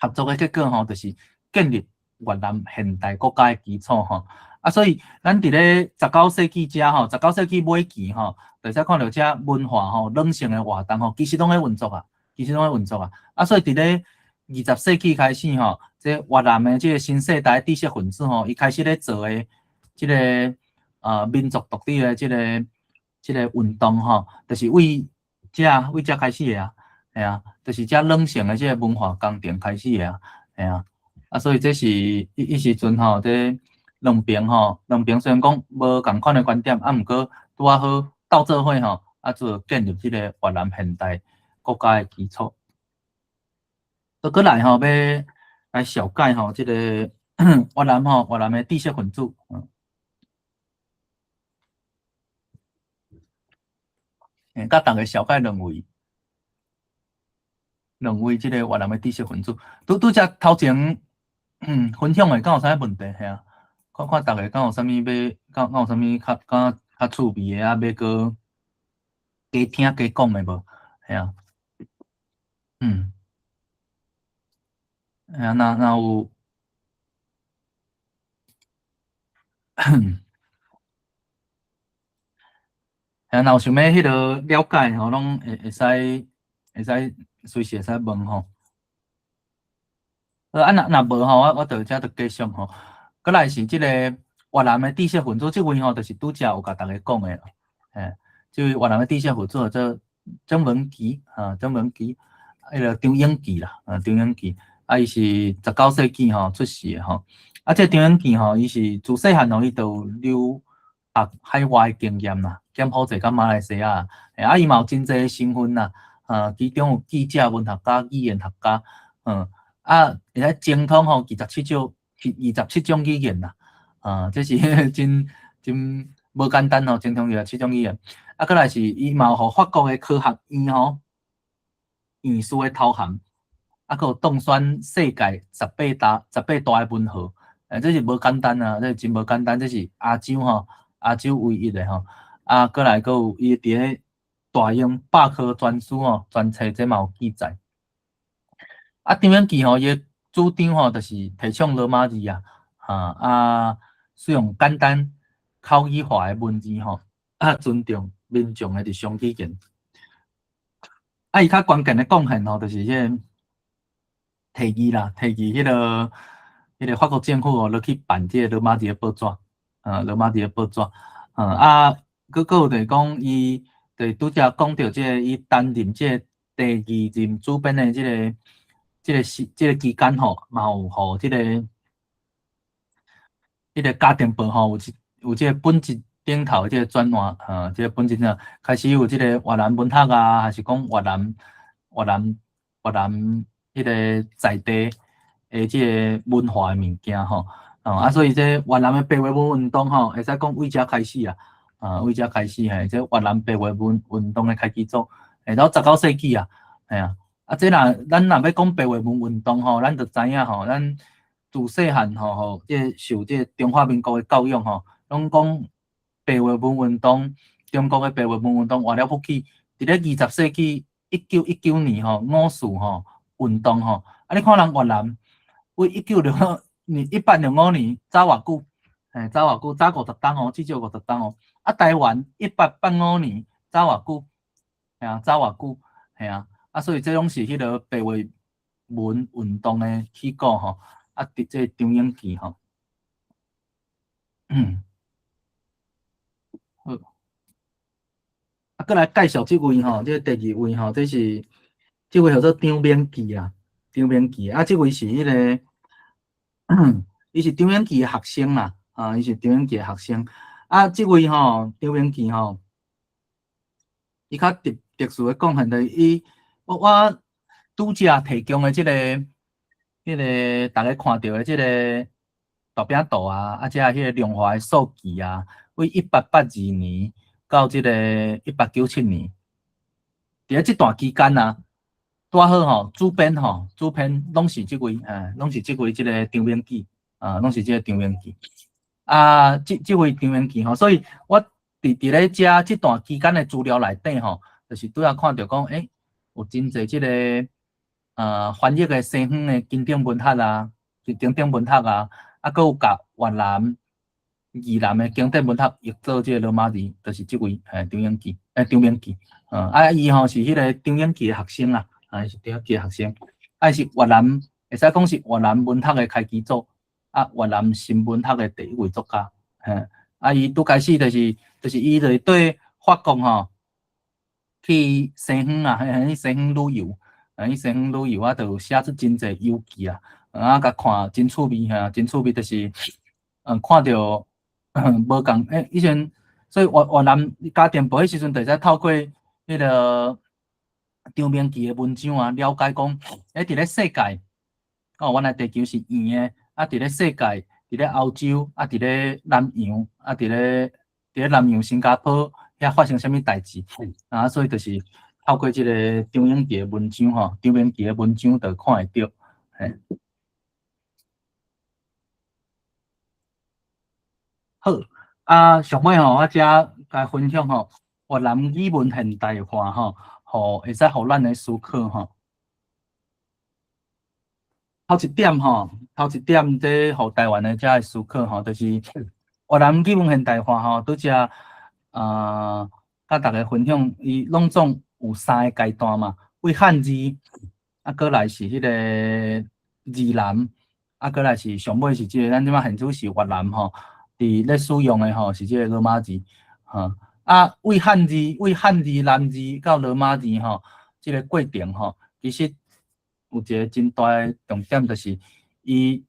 合作的結果吼，就是建立越南現代國家的基礎吼。啊，所以咱佇咧十九世紀遮吼，十九世紀尾期吼，就會使看著遮文化吼軟性的活動吼，其實攏咧運作啊，其實攏咧運作啊。啊，所以佇咧二十世紀開始吼，這越南的這个新世代知識分子吼，伊開始咧做的這个民族獨立的這个這个運動吼，就是為遮為遮開始的啊，嘿啊，就是遮軟性的這个文化工程開始的啊，嘿啊。啊，所以這是彼彼時陣吼，這兩邊吼，兩邊雖然講無仝款的觀點，啊，毋過拄仔好鬥做伙吼，啊，做建立這个越南現代國家的基礎。啊，閣來吼，欲來紹介吼，這个越南吼，越南的知識分子。欸，佮逐家紹介兩位，兩位這个越南的知識分子。拄拄才頭前分享的，敢有啥物問題？嘿啊，看看逐家敢有啥物欲，敢敢有啥物較較較趣味的啊，欲閣加聽加講的無？嘿啊，嘿啊，若若有，嘿啊，若有想欲彼个了解吼，攏會會使會使隨時會使問吼。啊，若若無吼，我我就遮就繼續吼。閣來是這个越南的知識分子，這位吼，就是拄才有共逐家講的，嘿，這位越南的知識分子叫做曾文基，啊，曾文基，彼个張永記啦，啊，張永記，啊，伊是十九世紀吼出世的吼，啊，這張永記吼，伊是自細漢吼，伊就有留學海外的經驗啦，柬埔寨佮馬來西亞，啊，伊嘛有真濟身份啦，啊，其中有記者、文學家、語言學家，啊，會使精通吼二十七種，二十七種語言啦，啊，這是真真無簡單吼，精通二十七種語言。啊，閣來是伊嘛有予法國的科學院吼院士的頭銜，啊，閣有當選世界十八大十八大的文豪，欸，這是無簡單啊，這是真無簡單，這是亞洲吼，亞洲唯一的吼。啊，閣來閣有伊佇咧大英百科全書吼，全冊這嘛有記載。啊，張永記吼，伊的主張吼，就是提倡羅馬字啊，哈啊，使用簡單口語化的文字吼，啊，尊重民眾的日常語言。啊，伊較關鍵的貢獻吼，就是這個提議啦，提議彼个彼个法國政府吼，落去辦這個羅馬字的報紙，啊，羅馬字的報紙，啊，閣閣有就是講，伊就是拄才講著這個，伊擔任這個第二任主編的這個。這个時這个期間吼，嘛有予這个彼个家庭報吼，有這个本質頂頭這個轉換，這個本質啊，開始有這個越南文學啊，還是講越南彼個在地的這個文化的物件吼，啊，所以這越南的白話文運動吼，會使講為遮開始啊，啊，為遮開始嘿，這越南白話文運動的開始做，到19世紀啊，嘿啊，啊，這若咱若欲講白話文運動吼，咱就知影吼，咱自細漢吼吼，這個受這個中華民國的教育吼，攏講白話文運動，中國的白話文運動偌了不起，佇咧20世紀1919年吼，五四吼運動吼，啊，你看人越南為1965年1865年早偌久，嘿，早偌久，早50冬哦，至少五十冬哦。啊，台灣1885年早偌久，嘿啊，早偌久，嘿啊，啊，所以這攏是彼個白話文運動的起鼓吼。啊，佇這張永記吼，好，啊，閣來介紹這位吼，這個第二位吼，這是這位叫做張勉治啊，張勉治啊，這位是彼個，伊是張永記的學生啦，啊，伊是張永記的學生，啊，這位吼，張勉治吼，伊較特殊的貢獻就是伊，我拄才提供的這個。彼個逐家看著的這個大餅圖啊，啊，這彼個量化的數據啊，為1882年到這個1897年，佇咧這段期間啊，拄好吼，主編吼，主編攏是這位，攏是這位這個張勉治，啊，攏是這個張勉治。啊，這位張勉治吼，所以我佇咧遮這段期間的資料內底吼，就是拄仔看著講，有真濟這個。翻譯的西方的經典文學啊，經典文學啊，啊，閣有共越南、越南的經典文學譯做這個羅馬字，就是這位，張永記，張勉治，啊，伊吼是彼個張永記的學生啦，啊，伊是張永記的學生，啊，伊是越南，會使講是越南文學的開基祖，啊，越南新文學的第一位作家，嘿，啊，伊拄開始就是，就是伊就是對法國吼，去西方啊，去西方旅遊。啊，去西方旅遊啊，就寫出真濟遊記啊，啊，共看真趣味哈，真趣味就是，看著無仝以前，所以越南家庭報彼時陣，就會使透過彼個張勉治的文章啊，了解講，佇咧世界，哦，原來地球是圓的，啊，佇咧世界，佇咧歐洲，啊，佇咧南洋，啊，佇咧南洋新加坡遐發生啥物代誌，啊，所以就是。透過這個張永記的文章吼，張勉治的文章就看會著。嘿，好，啊，上尾吼，我遮共分享吼，越南語文現代化吼，予會使予咱來思考吼。頭一點吼，頭一點這予台灣的遮來思考吼，就是越南語文現代化吼，拄才啊，佮逐家分享，伊攏總有三个階段嘛，為漢字，啊，閣來是彼個字南，啊，閣來是上尾是這個，咱這擺現主是越南吼，佇咧使用的吼是這個羅馬字，吼，啊，為漢字、南字到羅馬字吼，這個過程吼，其實有一個真大的重點，就是伊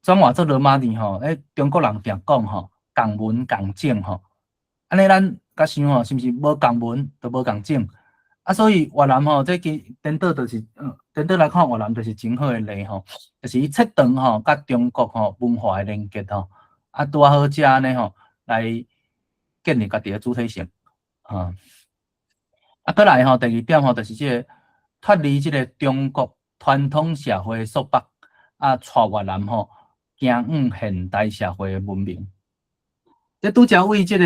轉換做羅馬字吼，中國人定講吼，仝文仝種吼，按呢咱共想吼，是毋是無仝文就無仝種？啊，所以越南吼，這其顛倒就是，顛倒來看越南就是真好的例吼，就是伊切斷吼，佮中國吼文化的連結吼，啊，拄仔好遮按呢吼，來建立家己的主體性，啊，啊，閣來吼，第二點吼，就是這個脫離這個中國傳統社會的束縛，啊，帶越南吼，行向現代社會的文明。這拄才為這個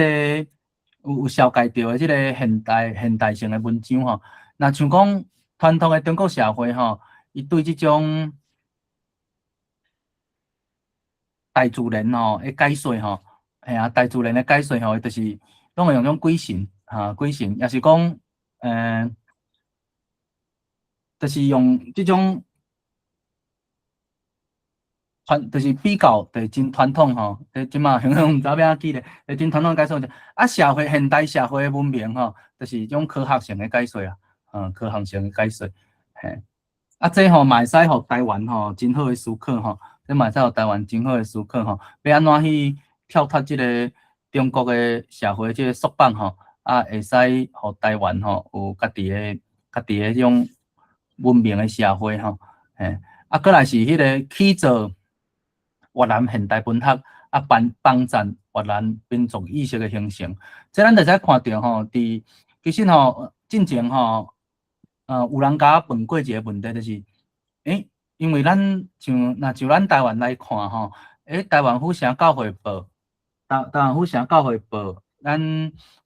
有紹介著的這個現代性的文章吼，若像講傳統的中國社會吼，伊對這種大自然吼的解說吼，嘿啊，大自然的解說吼，伊就是攏會用種鬼神，哈，鬼神，抑是講，就是用這種。傳就是比較，就是真傳統吼，這馬形容毋知欲按怎記咧，就真傳統解說，啊，社會現代社會的文明吼，就是這種科學性的解說啊，科學性的解說，嘿，啊，這吼嘛會使予台灣吼真好的思考吼，這嘛會使予台灣真好的思考吼，欲按怎去跳脫這个中國的社會這个束縛吼，啊，會使予台灣吼有家己的這種文明的社會吼，嘿，啊，閣來是彼个起造越南現代文學，啊，幫贊越南民族意識的形成，這咱就會使看著吼，佇其實吼，進前吼，有人共我問過一个問題，就是，因為咱像若就咱台灣來看吼，台灣府城教會報，台灣府城教會報，咱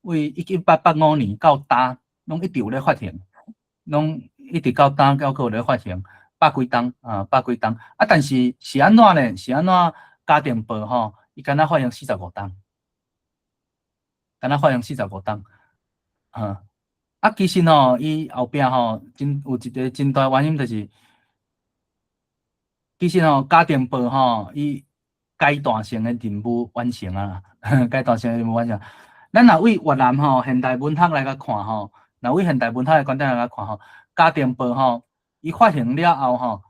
為1885年到今，攏一直有咧發行，攏一直到今猶閣有咧發行，百幾冬啊，百幾冬。啊，但是是按怎呢？是按怎家庭報吼，伊敢若發行45冬，敢若發行四十五冬，啊，其實吼，伊後壁吼，真有一个真大原因，就是，其實吼，家庭報吼，伊階段性的任務完成啊，階段性的任務完成。咱若為越南吼現代文學來共看吼，若為現代文學的觀點來共看吼，家庭報吼，伊發行了後吼，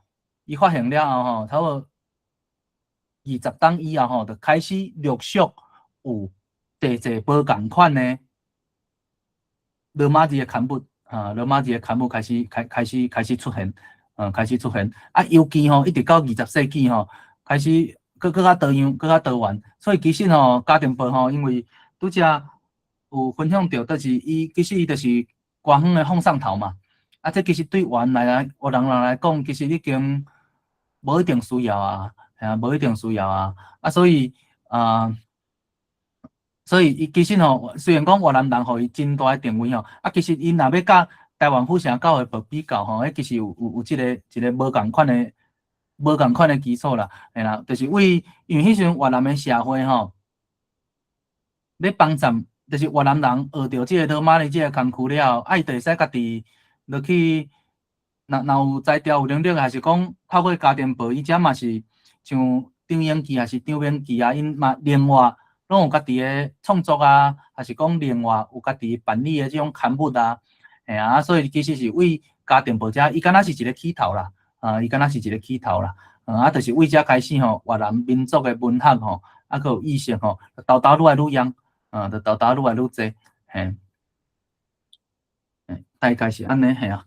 伊發行了後吼，差不多20冬以後吼，就開始陸續有濟濟無仝款的羅馬字的刊物，啊，羅馬字的刊物開始出現，開始出現。啊，尤其吼，一直到20世紀吼，開始閣較多樣，閣較多元。所以其實吼，家庭報吼，因為拄才有分享著，就是伊其實伊就是官方的放送頭嘛。啊，這其實對越南人來講，其實已經無一定需要啊，係啊，無一定需要啊。啊，所以伊其實吼，雖然講越南人予伊真大的定位吼，啊，其實𪜶若欲佮台灣府城教會報比較吼，彼其實有這个一个無仝款的基礎啦，嘿啦，就是為因為彼時陣越南的社會吼，欲幫贊，就是越南人學著這个羅馬字這个工具了後，啊，伊就會使家己落去，若有才調有能力，還是講透過家庭報，伊遮嘛是像張英記還是張明記啊，𪜶嘛另外攏有家己的創作啊，還是講另外有家己辦理的這種刊物啊，嘿啊，所以其實是為家庭報遮，伊敢若是一个起頭啦，啊，伊敢若是一个起頭啦，啊，就是為遮開始吼，越南民族的文學吼，啊，閣有意識吼，沓沓愈來愈揚，啊，就沓沓愈來愈濟，嘿，大概是按呢，嘿啊。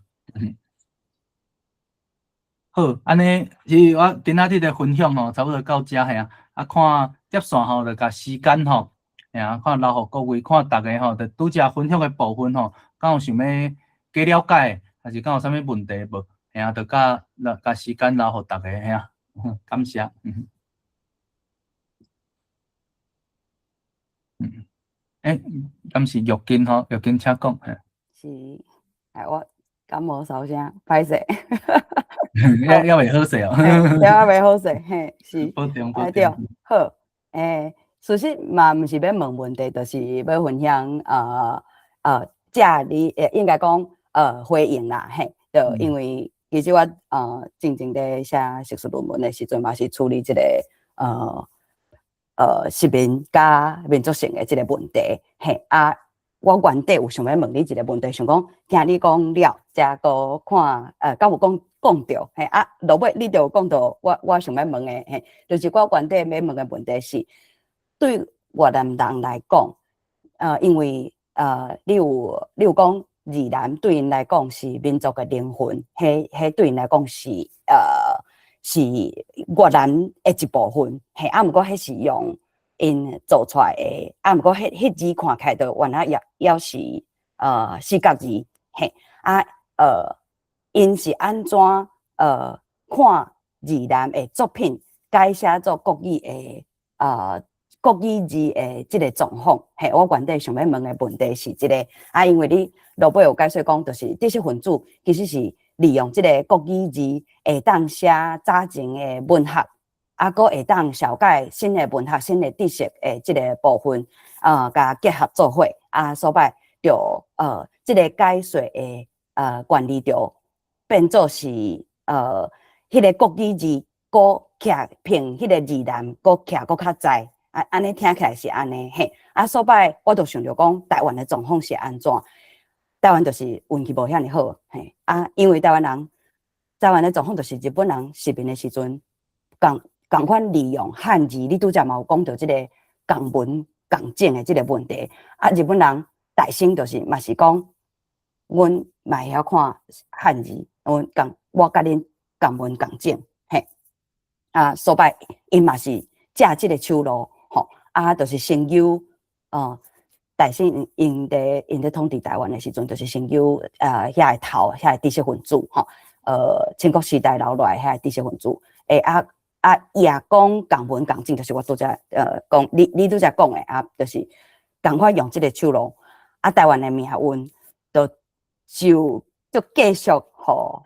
好，按呢是我今仔日的分享吼，差不多到遮嘿啊，啊，看接線吼，就共時間吼，嘿啊，看留予各位，看逐家吼，就拄才分享的部分吼，敢有想欲加了解，還是敢有啥物問題無？嘿啊，就共留共時間留予逐家嘿啊，感謝。敢是玉金吼，玉金請講。是，哎，我感冒燒聲，歹勢。猶未好勢哦。猶未好勢，嘿，是。保重，保重。對，好，事實嘛，毋是欲問問題，就是欲分享，遮你應該講，回應啦，嘿，就因為其實我進前佇寫碩士論文的時陣，嘛是處理這个殖民佮民族性的這个問題，嘿，啊，我原底有想欲問你一个問題，想講聽你講了，才閣看，敢有講講著，嘿，啊，落尾你就有講著我想欲問的，嘿，就是我原底欲問的問題是，對越南人來講，因為你有講字南對𪜶來講是民族的靈魂，彼對𪜶來講是越南的一部分，嘿，啊，毋過彼是用𪜶做出來的，啊，毋過彼字看起來就原來猶是四角字，嘿，啊，𪜶是按怎看字南的作品改寫做國語字的這个狀況，嘿，我原底想欲問的問題是這个，啊，因為你落尾有解說講，就是知識分子其實是利用這个國語字會當寫早前的文學，啊，閣會當紹介新的文學、新的知識的這个部分，共結合做伙，啊，所擺就這个解說的原理就變做是彼个國語字閣徛憑彼个字南閣徛閣較在，啊，按呢聽起來是按呢，嘿，啊，所擺我就想著講台灣的狀況是按怎？台灣就是運氣無遐爾好，嘿，啊，因為台灣人，台灣的狀況就是日本人殖民的時陣，共仝款利用漢字，你拄才嘛有講著這个仝文仝種的這个問題。啊，日本人大聲就是嘛是講，阮嘛會曉看漢字，阮仝我佮恁仝文仝種，嘿。啊，所擺𪜶嘛是藉這个手路，吼，啊，就是成就，大生𪜶伫統治台灣的時陣，就是成就遐个頭遐个知識分子，吼，清國時代留落來遐个知識分子，欸啊啊，也講仝文仝種，就是我拄才講，你拄才講的啊，就是仝款用這个手路，啊，台灣的命運就繼續予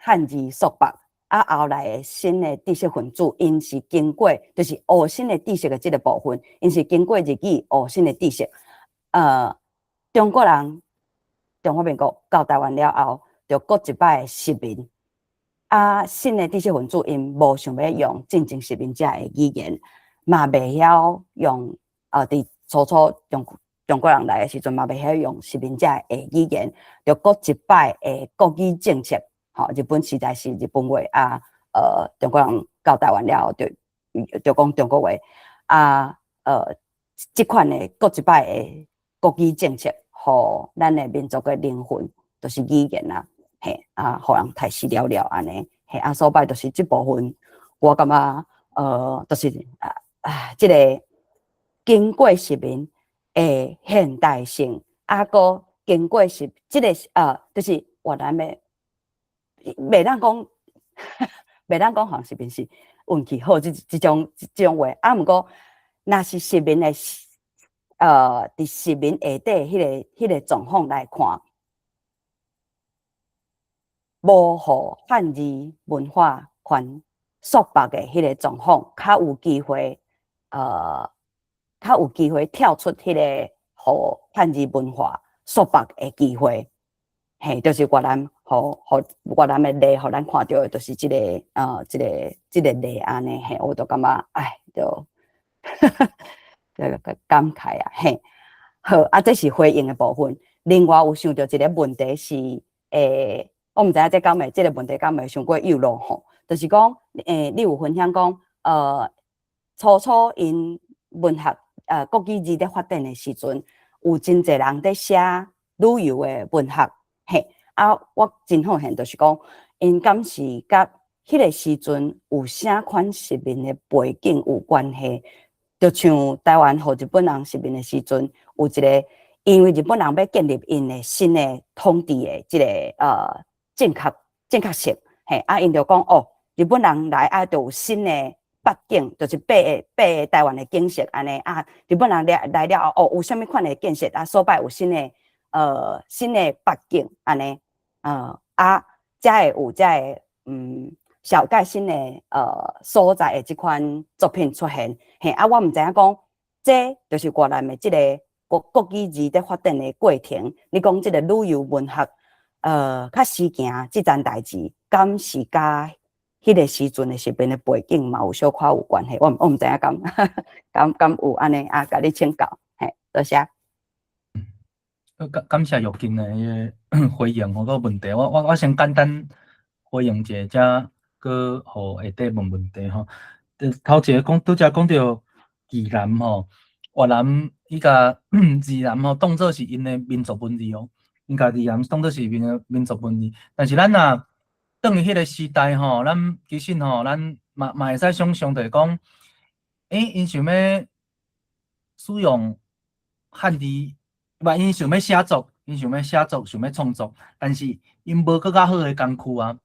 漢字束縛。啊，後來的新的知識分子，𪜶是經過，就是學新的知識的這个部分，𪜶是經過日語學新的知識。中國人，中華民國到台灣了後，就閣一擺殖民。啊，新的知識分子𪜶無想欲用進前殖民者的語言，嘛袂曉用，佇初初中國人來的時陣，嘛袂曉用殖民者的語言，就閣一擺的國語政策。吼，日本時代是日本話啊，中國人到台灣了後，就講中國話啊，這款的閣一擺的國語政策，予咱的民族的靈魂，就是語言啊，嘿啊，予人刣死了了按呢，嘿啊，所擺就是這部分，我感覺，就是啊啊，這个經過殖民的現代性，啊，閣經過殖，這个就是越南的。袂當講，好像是毋是運氣好，這種話。啊，毋過若是殖民的，佇殖民下底彼个狀況來看，無予漢字文化圈束縛的彼個狀況，較有機會跳出彼個予漢字文化束縛的機會。嘿，就是越南，予越南的例，予咱看著的，就是這个例按呢，嘿，我就感覺，唉，就這個感慨啊，嘿，好，啊，這是回應的部分。另外有想著一個問題是，我毋知影這敢會，這个問題敢會傷過幼路吼，就是講，你有分享講，初初𪜶文學，國語字咧發展的時陣，有真濟人佇寫旅遊的文學。嘿，啊，我真好奇，就是講，𪜶敢是佮彼个時陣有啥款殖民的背景有關係？就像台灣予日本人殖民的時陣，有一個，因為日本人欲建立𪜶的新的統治的這个正確性，嘿，啊，𪜶就講哦，日本人來啊，就有新的八景，就是八個台灣的景色按呢啊，日本人來了後，哦，有啥物款的建設啊，所擺有新的八景按呢，啊，才會有這个紹介新的所在的這款作品出現，嘿，啊，我毋知影講，這就是越南的這个國語字佇發展的過程。你講這个旅遊文學，較時行這件代誌，敢是佮彼个時陣的殖民的背景嘛有小可有關係？我毋知影敢有按呢啊，共你請教，嘿，多謝。感謝玉金的彼个回應吼，個問題，我先簡單回應一下，才閣予下底問問題吼。頭一个講，拄才講著字南吼，越南伊共字南吼當做是𪜶的民族文字哦，𪜶共字南當做是民族文字。但是咱若轉去彼个時代吼，咱其實吼，咱嘛會使想像，就是講，欸，𪜶想欲使用漢字。毋，𪜶想欲寫作，𪜶想欲寫作，想欲創作，但是𪜶無閣較好的工具啊。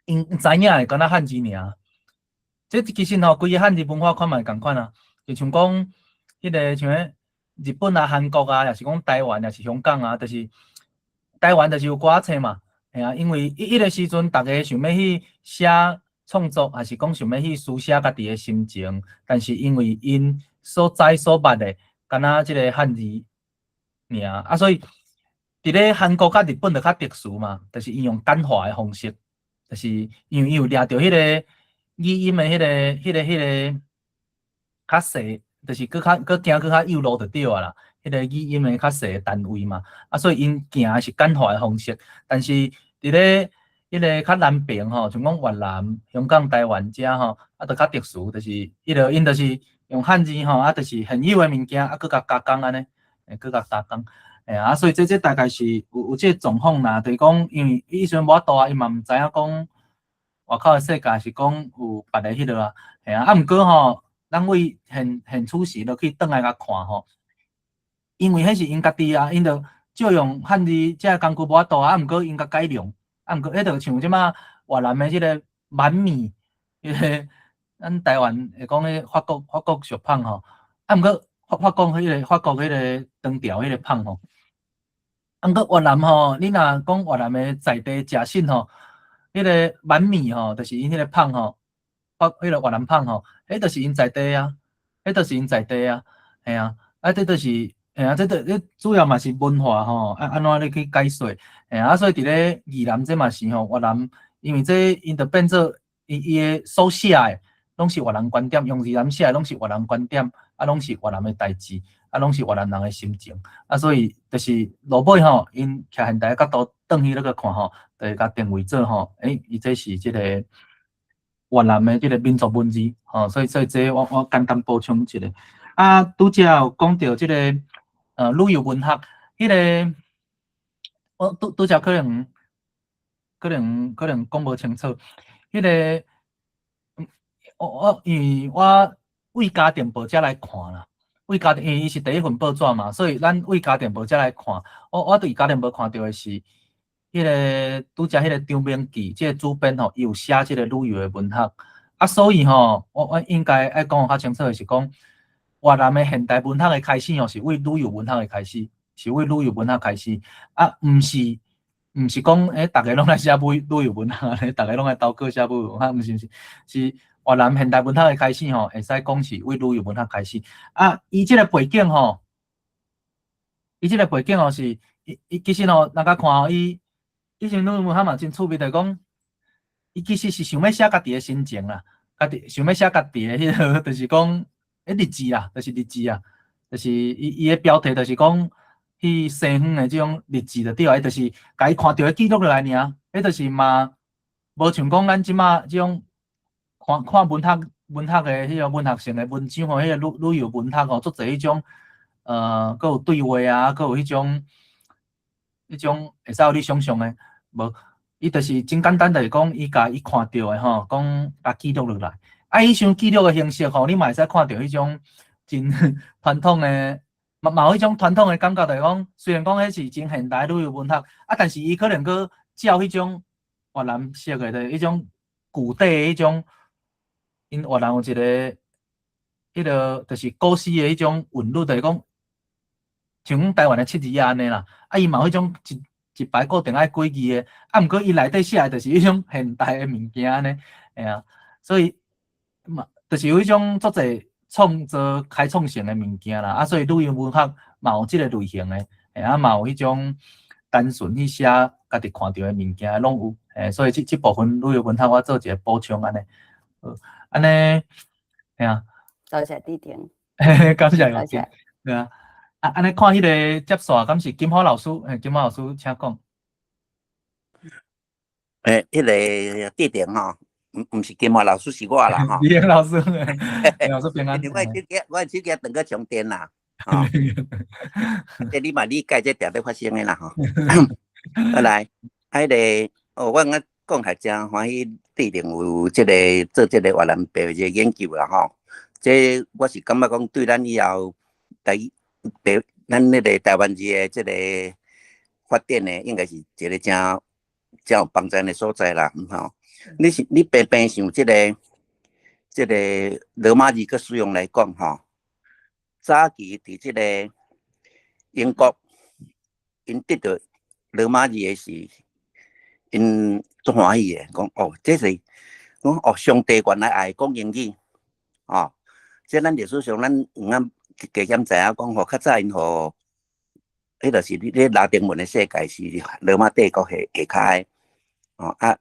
𪜶知影的敢若漢字爾。這其實吼，規个漢字文化圈嘛會仝款啊。就像講，彼个像彼日本啊、韓國啊，抑是講台灣，抑是香港啊，就是台灣就是有歌仔冊嘛。嘿啊，因為彼个時陣，逐家想欲去寫創作，抑是講想欲去書寫家己的心情，但是因為𪜶所知所捌的，敢若這个漢字爾，啊，所以佇咧韓國佮日本就較特殊嘛，就是𪜶用簡化的方式，就是因為伊有掠著彼个語音的彼个較細，就是閣行閣較幼路就對啊啦，彼个語音的較細的單位嘛，啊，所以𪜶行的是簡化的方式，但是佇咧彼个較南爿吼，像講越南、香港、台灣遮吼，啊，就較特殊，就是彼個𪜶就是用漢字吼，啊，就是現有的物件，啊，閣共加工按呢，會閣共加工，嘿啊，所以這大概是有這個狀況啦，就是講因為伊時陣無法度啊，伊嘛毋知影講外口的世界是講有別个彼落啊，嘿啊，啊，毋過吼，咱為現此時落去轉來共看吼，因為彼是𪜶家己啊，𪜶就照用漢字這個工具無法度啊，啊，毋過𪜶共改良。啊，毋過彼就像這馬越南的這個挽麵，彼個咱台灣會講彼法國俗麭吼，啊，毋過法國彼個唐朝彼個麭吼，啊，毋過越南吼，你若講越南的在地食食吼，彼個挽麵吼，就是𪜶彼個麭吼，彼個越南麭吼，彼就是𪜶在地啊，彼就是𪜶在地啊，嘿啊，啊，這就是。嘿啊，這個這主要嘛是文化吼，啊按怎你去解說？嘿啊，所以佇咧越南這嘛是吼，越南因為這𪜶就變做伊伊的所寫的，攏是越南觀點，用越南寫的攏是越南觀點，啊，攏是越南的代誌，啊，攏是越南人的心情，啊，所以就是落尾吼，𪜶徛現代的角度轉去咧個看吼，就會共定位做吼，欸，伊這是這個越南的這個民族文字，吼，所以這我簡單補充一下。啊，拄才有講著這個。旅遊文學，彼個我拄拄才可能講無清楚，彼個我因為我為家庭報遮來看啦，為家庭因為伊是第一份報紙嘛，所以咱為家庭報遮來看，我對家庭報看著的是，彼個拄才彼個張明記這個主編吼，伊有寫這個旅遊的文學，啊，所以吼，我應該愛講較清楚的是講，越南的現代文學的開始吼，是為旅遊文學的開始，是為旅遊文學開始，啊，毋是講欸，逐个攏來寫旅遊文學，逐个攏來投稿寫旅遊文學，毋是毋是，是越南現代文學的開始吼，會使講是為旅遊文學開始。啊，伊這個背景吼，伊這個背景吼是，伊其實吼，人家看吼，伊以前旅遊文學嘛真趣味，就是講，伊其實是想欲寫家己的心情啦，家己想欲寫家己的彼個，就是講。欸，日誌啊，就是日誌啊，就是伊伊的標題就是講去西方的這種日誌就對啊，伊就是共伊看著的記錄落來爾，彼就是嘛，無像講咱這馬這種看看文學的彼個文學性的文章吼，彼個旅遊文學吼，足濟彼種，閣有對話啊，閣有彼種會使予你想像的，無，伊就是真簡單，就是講伊共伊看著的吼，講共記錄落來。啊，伊像記錄的形式吼，你嘛會使看著彼種真傳統的，嘛有彼種傳統的感覺，就是講，雖然講彼是真現代旅遊文學，啊，但是伊可能閣照彼種越南式的，就是彼種古底的彼種，𪜶越南有一個，彼個就是古詩的彼種韻律，就是講，像阮台灣的七字仔按呢啦，啊，伊嘛有彼種一排固定愛幾字的，啊，毋過伊內底寫的就是彼種現代的物件按呢，嘿啊，所以。嘛，就是有彼種足濟創造開創性的物件啦，啊，所以旅遊文學嘛有這個類型的，啊嘛有彼種單純去寫家己看著的物件攏有，所以這部分旅遊文學我做一個補充按呢，好，按呢，嘿啊。多謝弟弟。感謝謝，對啊，啊，按呢看彼個接線，敢是金華老師？欸，金華老師，請講。欸，彼個弟弟吼。毋是金華老師，是我啦吼。李英老師，老師平安。因為我的手機斷閣充電啦，吼。這你嘛理解這定咧發生的啦吼。好來，啊，彼個哦，我感覺講起來真歡喜，弟弟有這個做這個越南白這個研究啦吼。這我是感覺講對咱以後台咱那個台灣字的這個發展呢，應該是一個誠誠有幫助的所在啦，吼。你是你平平想這個羅馬字閣使用來講吼，早期佇這個英國，𪜶得著羅馬字的時，𪜶足歡喜的，講哦，這是講哦，上帝原來愛講英語，哦，這咱歷史上咱有影加減知影講吼，較早𪜶予，彼就是咧拉丁文的世界是羅馬帝國下跤的，哦啊。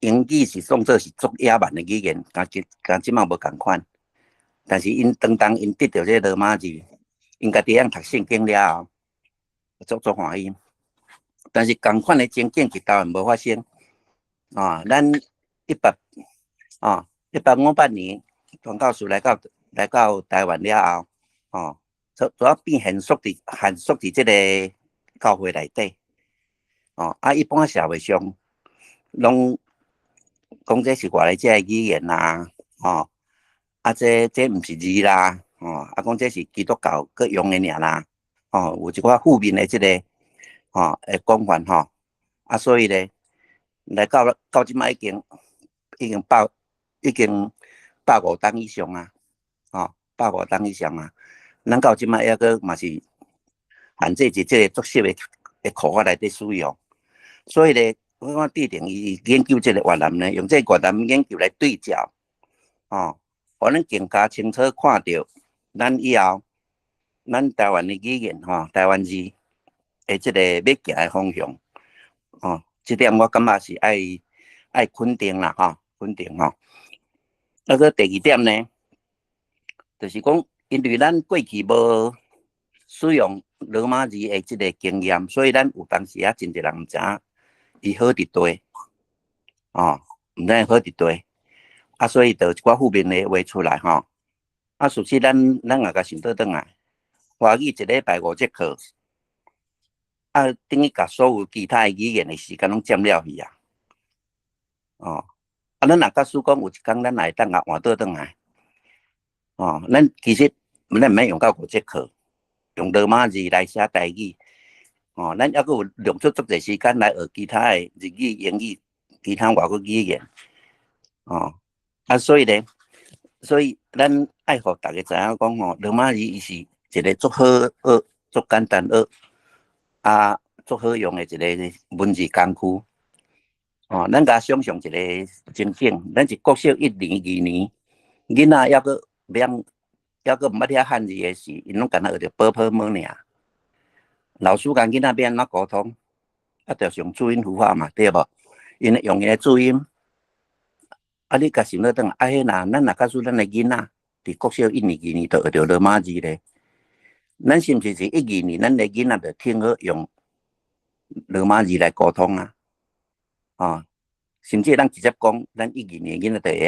英語是當做是足野蠻的語言，佮這馬無仝款。但是𪜶當𪜶得著這個羅馬字，𪜶家己會曉讀聖經了後，足足歡喜。但是仝款的情景佇台灣無發生。啊，咱1858年傳教士來到台灣了後，哦，主要變限縮佇這个教會內底，哦，啊，一般社會上攏講這是外來者的語言啦，哦，啊，這毋是字啦，哦，啊，講這是基督教閣用的爾啦，哦，有一寡負面的這个，哦，的講法吼，啊，所以咧，來到這擺已經150冬以上啊，哦，百五冬以上啊，咱到這擺抑閣嘛是限制佇這个作息的箍法內底使用，所以咧，我看志玲伊研究這个越南呢，用這个越南研究來對照，哦，予咱更加清楚看著咱以後咱台灣的語言吼，台灣字的這个欲行的方向，哦，這點我感覺是愛肯定啦，吼，肯定吼。啊，閣第二點呢，就是講，因為咱過去無使用羅馬字的這个經驗，所以咱有當時啊，真濟人毋知影伊號佇佗，哦，毋知號佇佗，啊，所以就有一寡負面的話出來吼。啊，事實咱也共想倒轉來，華語一禮拜五節課，啊，等於共所有其他的語言的時間攏佔了去啊。哦，啊，咱若假使講有一工咱會當共換倒轉來，哦，咱其實咱毋免用到五節課，用羅馬字來寫台語，哦，咱猶閣有用出足濟時間來學其他的日語、英語、其他外國語言，哦，啊，所以咧，所以咱愛予逐家知影講吼，羅馬字伊是一个足好學、足簡單學，啊，足好用的一个文字工具。哦，咱共想象一个情景，咱是國小一年、二年，囡仔猶閣免，猶閣毋捌遐漢字的時，𪜶攏干焦學著ㄅㄆㄇ爾。老師共囡仔欲按怎溝通？啊，就是用注音符號嘛，對無？𪜶用𪜶的注音。啊，你共想倒轉來，啊，彼若咱若假使咱的囡仔佇國小一年、二年就學著羅馬字咧，咱是毋是一、二年，咱的囡仔就聽好用羅馬字來溝通啊？哦，甚至咱直接講，咱一、二年囡仔就會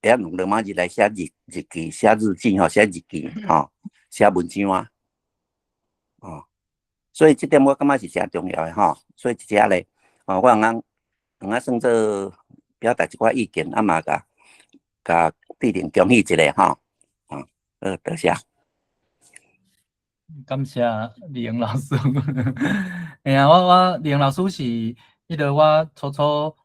曉用羅馬字來寫日記、寫日記吼，寫日記吼，寫文章啊。哦，所以這點我感覺是誠重要的吼。所以這咧，哦，我通通算做表達一寡意見，啊嘛共志玲恭喜一下吼。哦，好，多謝。感謝李榮老師。嘿啊，我李榮老師是彼个我初初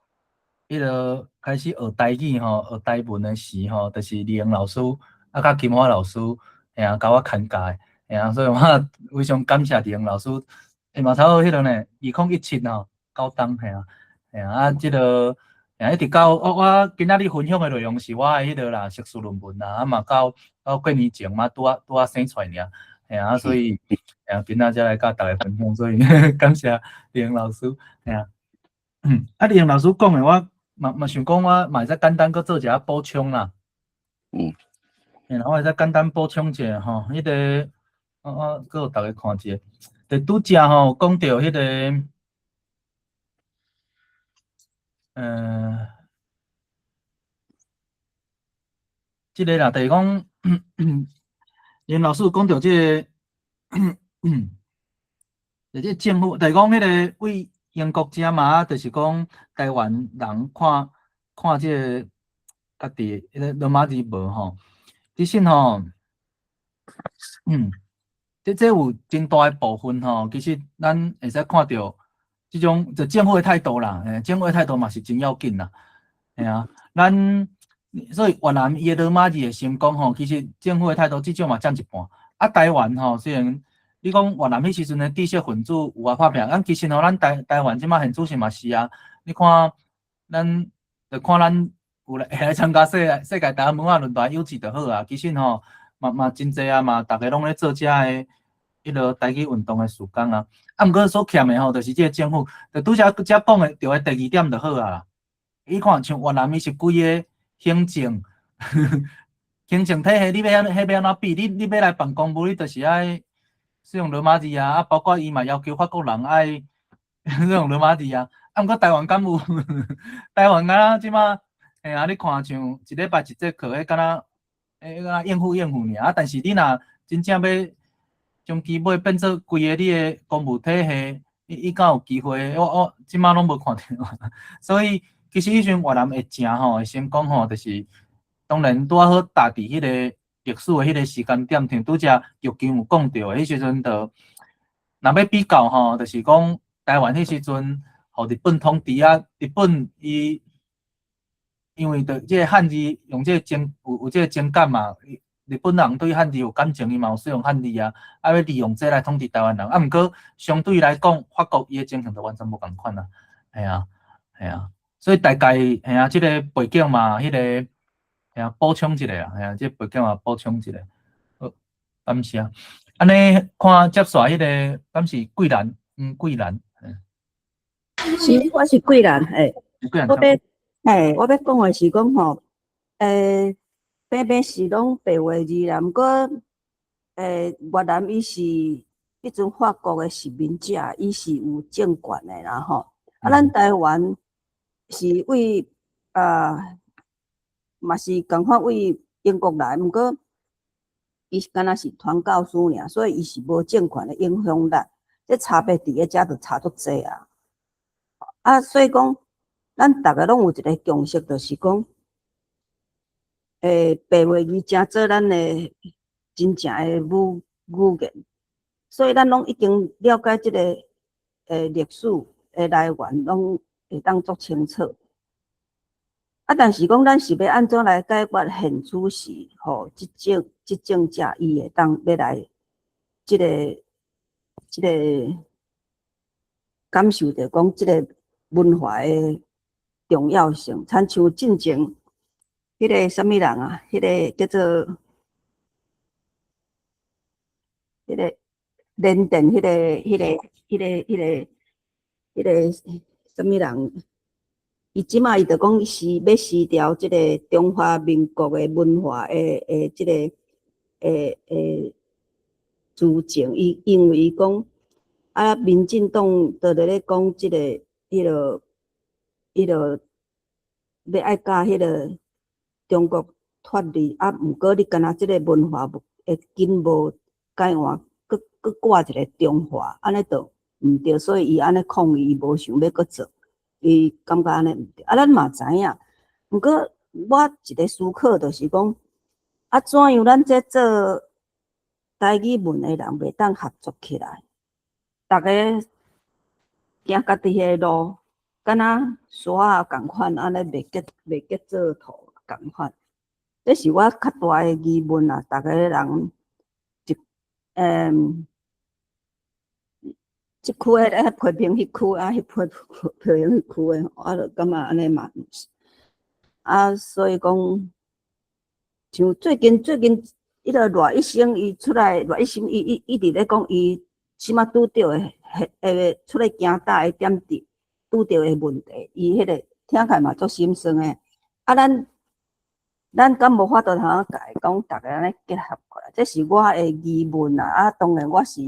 彼个開始學台語吼，學台文的時吼，就是李榮老師啊，佮金華老師，嘿啊，共我牽教的，嘿啊，所以我非常感謝李榮老師。欸，嘛差不多彼个呢，2017吼，9冬，嘿啊，嘿啊，啊，這个，嘿啊，一直到我今仔日分享的內容是我的彼个啦，碩士論文啦，啊嘛到過年前嘛拄仔生出來爾。嘿啊，所以，嘿啊，今仔才來佮逐家分享，所以感謝李榮老師，嘿啊。啊，李榮老師講的，我嘛想講，我嘛會使簡單閣做一下補充啦。嘿，我會使簡單補充一下吼，彼个，我閣予逐家看一下，就拄才吼講著彼个，這个啦，就是講，林老師有講著這个，就這個政府，就是講彼个為英國遮嘛，就是講台灣人看看這个家己彼个羅馬字無吼，其實吼，這有真大的部分吼，其實咱會使看著這種就政府的態度啦，欸，政府的態度嘛是真要緊啦，嘿啊，咱所以越南伊的羅馬字的成功吼，其實政府的態度至少嘛佔一半。啊，台灣吼，雖然你講越南彼時陣的知識分子有啊拍拚，咱其實吼，咱台灣這擺現主時嘛是啊。你看，咱就看咱有來會來參加世界台灣文化論壇有志就好啊。其實吼，嘛真濟啊，嘛逐家攏咧做遮的彼落台語運動的事工啊。啊，毋過所欠的吼，就是這个政府，就拄才才講的著的第二點就好啊。你看像越南伊是規个行政體系，你欲按彼欲按怎比？你欲來辦公務，你就是愛使用羅馬字啊。啊，包括伊嘛要求法國人愛，用羅馬字啊。啊，毋過台灣敢有？台灣敢若這馬，嘿啊，你看像一禮拜一節課，彼敢若，欸，敢若應付應付爾。啊，但是你若真正欲將基尾變做規个你的公務體系，伊敢有機會？我這馬攏無看著。所以其實彼陣越南會成吼，會成功吼，就是當然拄仔好踏佇彼個歷史的彼個時間點，像拄才玉金有講著的，彼時陣就若欲比較吼，就是講台灣彼時陣，予日本統治啊，日本伊因為著這個漢字用這個情有這個情感嘛，日本人對漢字有感情，伊嘛有使用漢字啊，啊欲利用這來統治台灣人，啊毋過相對來講，法國伊的情形就完全無仝款啊，嘿啊，嘿啊，所以大概嘿啊，這個背景嘛，彼個嘿啊補充一下啊，嘿啊，這個背景嘛補充一下，好，感謝。按呢看接續彼個，敢是桂蘭，桂蘭。是，我是桂蘭，嘿，桂蘭。我欲講的是講吼，平平是攏白話字啦，毋過，越南伊是彼陣法國的殖民者，伊是有政權的啦吼。啊，咱台灣是為啊，嘛是仝款為英國來，毋過伊是敢若是傳教士爾，所以伊是無政權的影響力。這差別佇咧遮就差足濟啊！啊，所以講，咱逐个攏有一个共識，就是講，白話字成做咱的真正的語言，所以咱攏已經了解這個歷史的來源，攏會當足清楚。啊，但是講咱是欲按怎來解決現此時吼，執政執政者伊會當欲來這個感受著講這個文化的重要性，親像進前彼個啥物人啊，彼個叫做彼個聯電，彼個啥物人？伊這馬伊就講是欲撕掉這個中華民國的文化的這個的資政，伊因為伊講啊，民進黨就佇咧講這個、彼個、彼個欲愛佮彼個中國脫離，啊，毋過你敢若這個文化的根無改換，閣閣掛一個中華，按呢就毋對，所以伊按呢抗議，伊無想欲閣做，伊感覺按呢毋對。啊，咱嘛知影，毋過我一個思考就是講，啊，怎樣咱這做台語文的人袂當合作起來？逐个行家己的路，敢若沙仔仝款，按呢袂結做土仝款。這是我較大的疑問啊！逐個人一這區的咧批評彼區，啊，彼批評彼區的，我就感覺按呢嘛毋是。啊，所以講，像最近，彼個賴醫生伊出來，賴醫生伊一直咧講，伊這馬拄著的，出來行搭的點滴拄著的問題，伊彼個聽起來嘛足心酸的。啊，咱敢無法度通共伊講，逐个按呢結合過來，這是我的疑問啊！啊，當然我是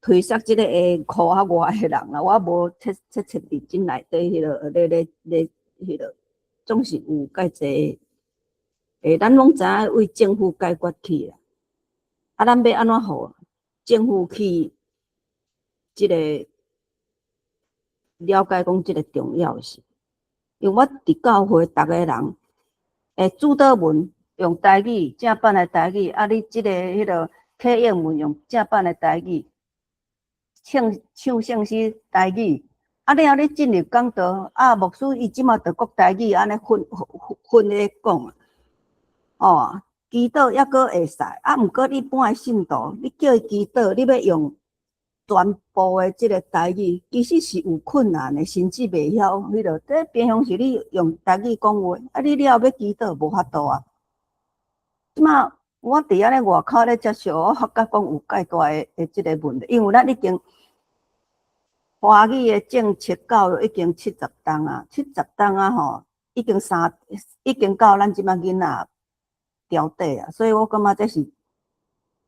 推捒這个會箍較外的人啦，我無切切切佇真內底彼個咧咧咧彼個，總是有介濟咱攏知影為政府解決去啦。啊，咱欲按怎予政府去這個了解講這個重要性？因為我佇教會，逐个人主禱文用台語，正版的台語，啊，你這个彼个啟應文用正版的台語，唱唱聖詩台語，啊了後你進入講道，啊牧師伊這馬就閣台語按呢混混混咧講啊，哦，祈禱猶閣會使，啊毋過一般的信徒，你叫伊祈禱，你欲用全部的這個台語，其實是有困難的，甚至袂曉彼落。這平常時你用台語講話，啊你了後欲祈禱無法度啊。這馬我佇遐咧外口咧接觸，我發覺講有介大的這個問題，因為咱已經華語的政策教育已經70冬啊，七十冬啊吼，已經三已經到咱這馬囡仔調底啊，所以我感覺這是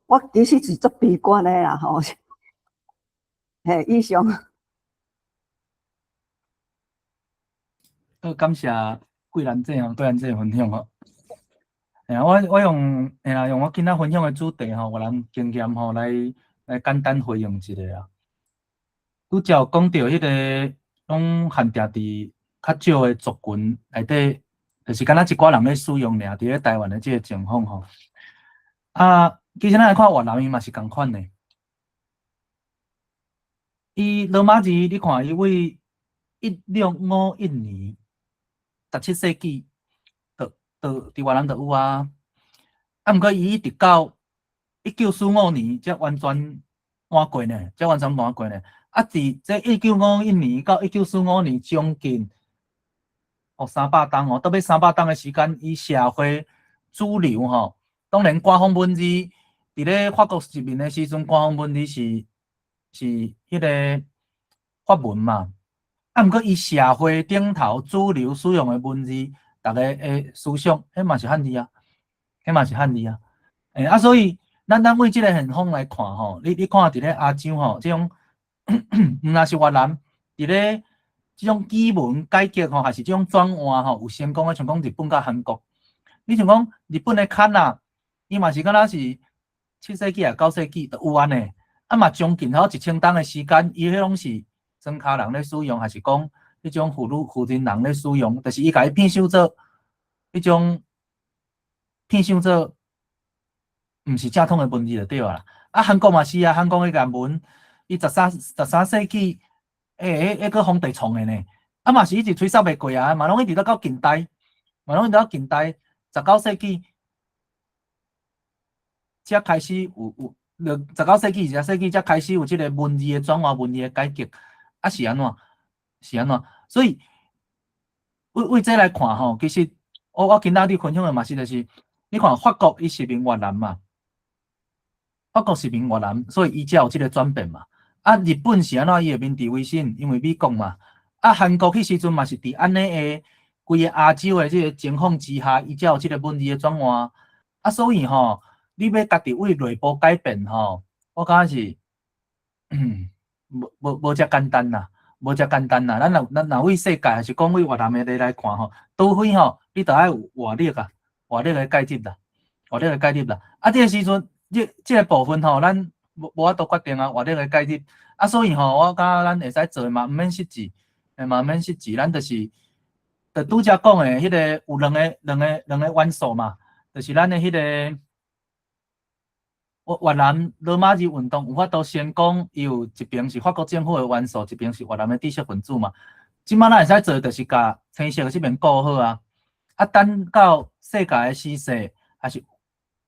我其實是足悲觀的啦吼。嘿，以上。好，感謝桂蘭姐吼，桂蘭姐分享吼。嘿啊，我用嘿啦，用我今仔分享的主題吼，越南經驗吼，來簡單回應一下啊。拄才有講著彼个攏限定佇較少的族群內底，就是敢若一寡人咧使用爾，佇咧台灣的這个情況吼。啊，其實咱來看越南伊嘛是仝款的。伊羅馬字，你看伊為1651年，17世紀，就佇越南就有啊。啊，毋過伊一直到1945年才完全換過呢，才完全換過呢。啊，佇這1951年到1945年將近哦300冬哦，倒欲300冬的時間，伊社會主流吼，當然官方文字佇咧法國殖民的時陣，官方文字是彼个法文嘛。啊，毋過伊社會頂頭主流使用的文字，逐家的思想，彼嘛是漢字啊，彼嘛是漢字啊。欸，啊，所以咱為這个現況來看吼，你看佇咧亞洲吼，這種毋若是越南，佇咧這種語文改革吼，還是這種轉換吼，有成功的，像講日本佮韓國。你像講日本的カナ，伊嘛是敢若是7世紀啊9世紀就有按呢，啊嘛將近吼1000冬的時間，伊彼攏是莊跤人咧使用，還是講彼種婦女婦人人咧使用，就是伊共伊變修做彼種變修做毋是正統的文字就對啊啦。啊，韓國嘛是啊，韓國的諺文，伊13世紀，欸，彼閣皇帝創的呢，啊嘛是一直吹捒袂過啊，嘛攏一直到近代，嘛攏一直到近代19世紀，才開始有19世紀、20世紀才開始有這个文字的轉換、文字的改革，啊是按怎？是按怎？所以為這來看吼，其實我今仔日分享的嘛是就是，你看法國伊殖民越南嘛，法國殖民越南，所以伊才有這个轉變嘛。啊，日本是按怎？伊的明治維新，因為美國嘛。啊，韓國彼時陣嘛是佇按呢的規个亞洲的這个情況之下，伊才有這个文字的轉換。啊，所以吼，你欲家己為內部改變吼，我感覺是無遮簡單啦，無遮簡單啦。咱若為世界，還是講為越南的例來看吼，除非吼，你著愛有外力啊，外力的介入啦，外力的介入啦。啊，這个時陣，這個部分吼，咱無法度決定啊，外力的介入。啊，所以吼，我感覺咱會使做的嘛，毋免失志，嘛毋免失志，咱就是，就拄才講的彼个有兩個元素嘛，就是咱的彼个越南羅馬字運動有法度成功，伊有一邊是法國政府的元素，一邊是越南的知識分子嘛。這擺咱會使做的就是共青色這邊顧好啊，啊，等到世界的時勢，還是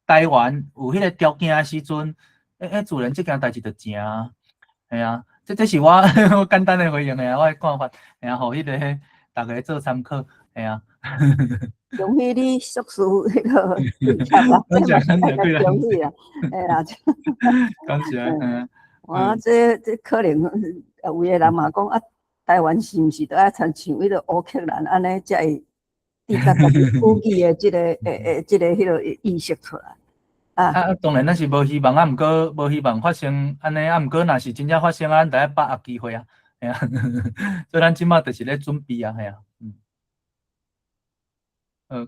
台灣有彼個條件的時陣，欸，自然這件代誌就成啊。嘿啊，這是我簡單的回應的啊，我的看法，嘿啊，予彼个大家做參考，嘿啊。恭喜你碩士彼个畢業啦，感謝感謝，恭喜啦，嘿啦。感謝，嗯。我這可能有的人嘛講啊，台灣是毋是都愛親像彼个烏克蘭按呢，才會自覺家己母語的這個這個彼个意識出來？啊，啊，當然咱是無希望啊，毋過無希望發生按呢，啊，毋過若是真正發生啊，咱著愛把握機會啊，嘿啊，所以咱這擺就是咧準備啊，嘿啊，嗯。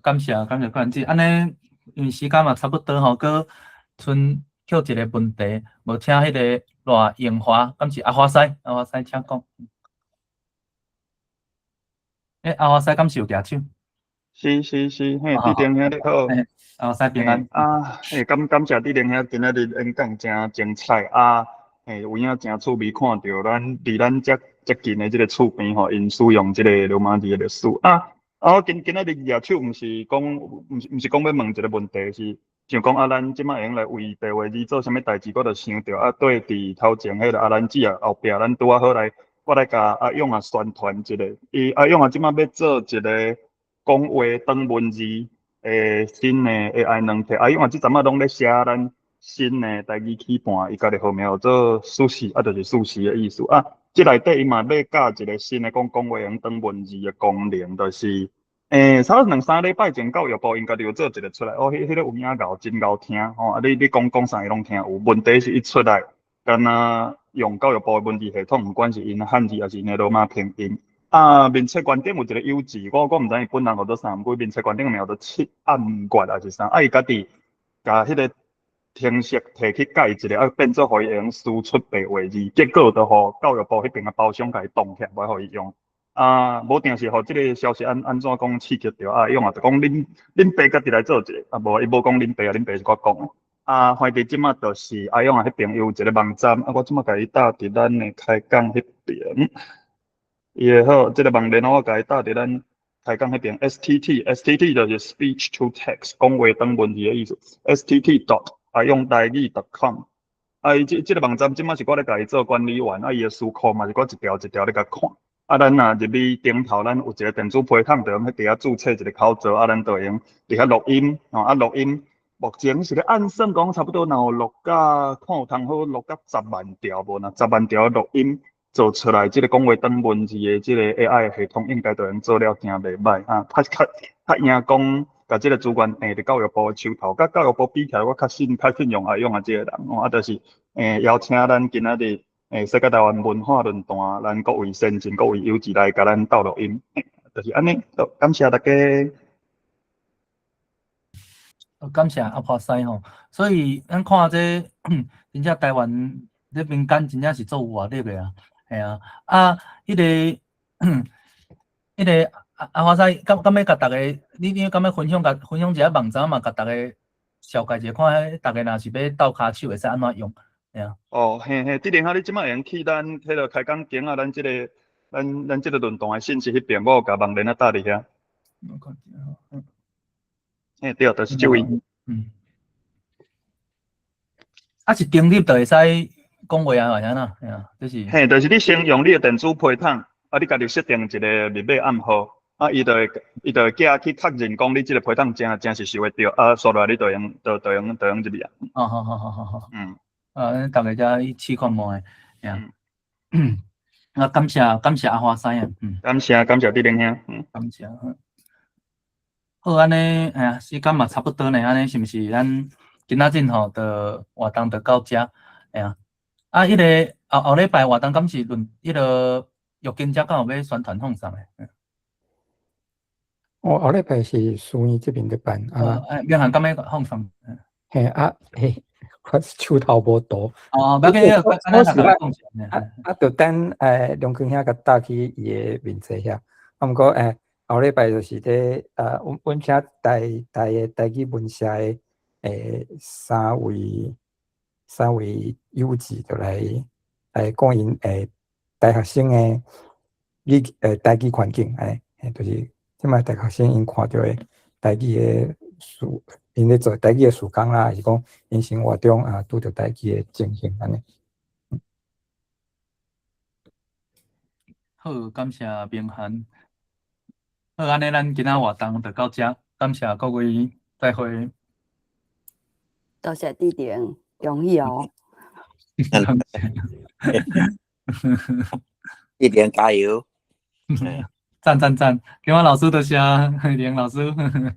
感謝感謝關注，按呢，因為時間嘛差不多吼，閣賰抾一个問題，無請彼个賴榮華，敢是阿華西，阿華西請講。欸，阿華西敢是有舉手？是是是，嘿，志玲兄你好。阿華西平安。啊，嘿，感謝志玲兄今仔日演講誠精彩啊，嘿，有影誠趣味，看著咱離咱遮遮近的這个厝邊吼，𪜶使用這个羅馬字的歷史啊。啊，我今仔日舉手，毋是講，毋是講欲問一个問題，是想講啊，咱這擺會用來為白話字做啥物代誌，我就想著啊，對佇頭前彼个阿蘭姊啊後壁，咱拄仔好來，我來共阿勇啊宣傳一下。伊阿勇啊這擺欲做一个講話轉文字的新的 AI 軟體，阿勇啊這陣仔攏咧寫咱新的台語起盤，伊家己號名叫做蘇軾，啊，就是蘇軾的意思啊。這內底伊嘛欲加一個新的講講話用轉文字的功能，就是，欸，差不多兩三禮拜前教育部𪜶家己有做一個出來，哦，彼個有影𠢕，真𠢕聽吼，啊，你講講啥伊攏聽有。問題是伊出來，敢若用教育部的文字系統，毋管是𪜶的漢字，抑是𪜶的羅馬拼音，啊，面冊觀點有一個有志，我毋知伊本人號做啥，毋過面冊觀點名叫做七暗月還是啥，啊，伊家己共彼個程式提去改一下，啊，變做予伊會用輸出白話字，結果就予教育部彼邊的包商共伊擋起來，無予伊用。啊，無定是予這个消息按怎講刺激著啊？用啊，就講恁爸家己來做一个，啊無伊無講恁爸啊，恁爸是我講的。啊，反正這馬就是阿勇啊，彼邊有一个網站，啊，我這馬共伊搭佇咱的開講彼邊。伊會好，這个網連我共伊搭佇咱開講彼邊。STT，STT 就是 speech to text，講話轉文字的意思。STT.阿勇台語.com。啊，伊這個網站這馬是我咧共伊做管理員，啊，伊的詞庫嘛是我一條一條咧共看。啊，咱若入去頂頭，咱有一个電子批統，就用佇遐註冊一个口座，啊，咱就會用佇遐錄音，吼，啊，錄音。目前是咧按算講，差不多若有錄甲看有通好錄甲10萬條無？若十萬條錄音做出來，這个講話轉文字的這个 AI 系統應該就能做了誠袂䆀啊！較贏講，共這个資源掟佇教育部的手頭，佮教育部比起來，我較信用阿勇啊這个人，哦，啊，就是邀請咱今仔日世界台灣文化論壇，咱各位先進、各位有志來共咱鬥錄音，就是按呢，感謝大家。感謝阿華西吼，所以咱看這真正台灣這民間真正是做有活力的啊，嘿啊，啊，彼个阿華西，敢欲共大家，你敢欲分享一下網站嘛？共大家紹介一下，看大家若是欲鬥跤手會使按怎用？嘿啊。哦，嘿嘿，志玲啊，你這馬會用去咱彼个開講間啊，咱這个論壇的信息彼邊，我有共網連仔搭佇遐。我看一下吼。嘿，對，就是這位。啊，是登入就會使講話啊，還是按怎？嘿啊，就是。嘿，就是你先用你的電子批統，啊，你家己設定一个密碼暗號，啊，伊就會寄去確認講你這个批統真是收會著，啊，煞落來你就用入去啊。哦，好。啊，大家才去試看覓，嘿啊。啊，感謝阿華西啊。感謝志玲兄。感謝。好，按呢，哎呀，時間嘛差不多呢，按呢是毋是咱今仔日吼，就活動就到這，嘿啊。啊，彼个後後禮拜活動敢是論彼个玉金遮敢有欲宣傳放送的？哦，後禮拜是書院這邊咧辦啊。哎，明涵敢欲放送？嘿啊嘿，我手頭無圖。哦，無要緊，我是啊啊，就等梁坤兄共搭去伊的面冊遐。啊，毋過後禮拜就是咧，阮請台的台語文社的三位有志就來講𪜶大學生的台語環境，就是這擺大學生𪜶看著的台語的事，𪜶咧做台語的事工啦，還是講𪜶生活中啊拄著台語的情形按呢。好，感謝明涵。好，按呢，咱今仔活動就到這，感謝各位，再會。多謝志玲，恭喜哦！感謝。志玲加油！讚讚讚，金華老師多謝，林老師。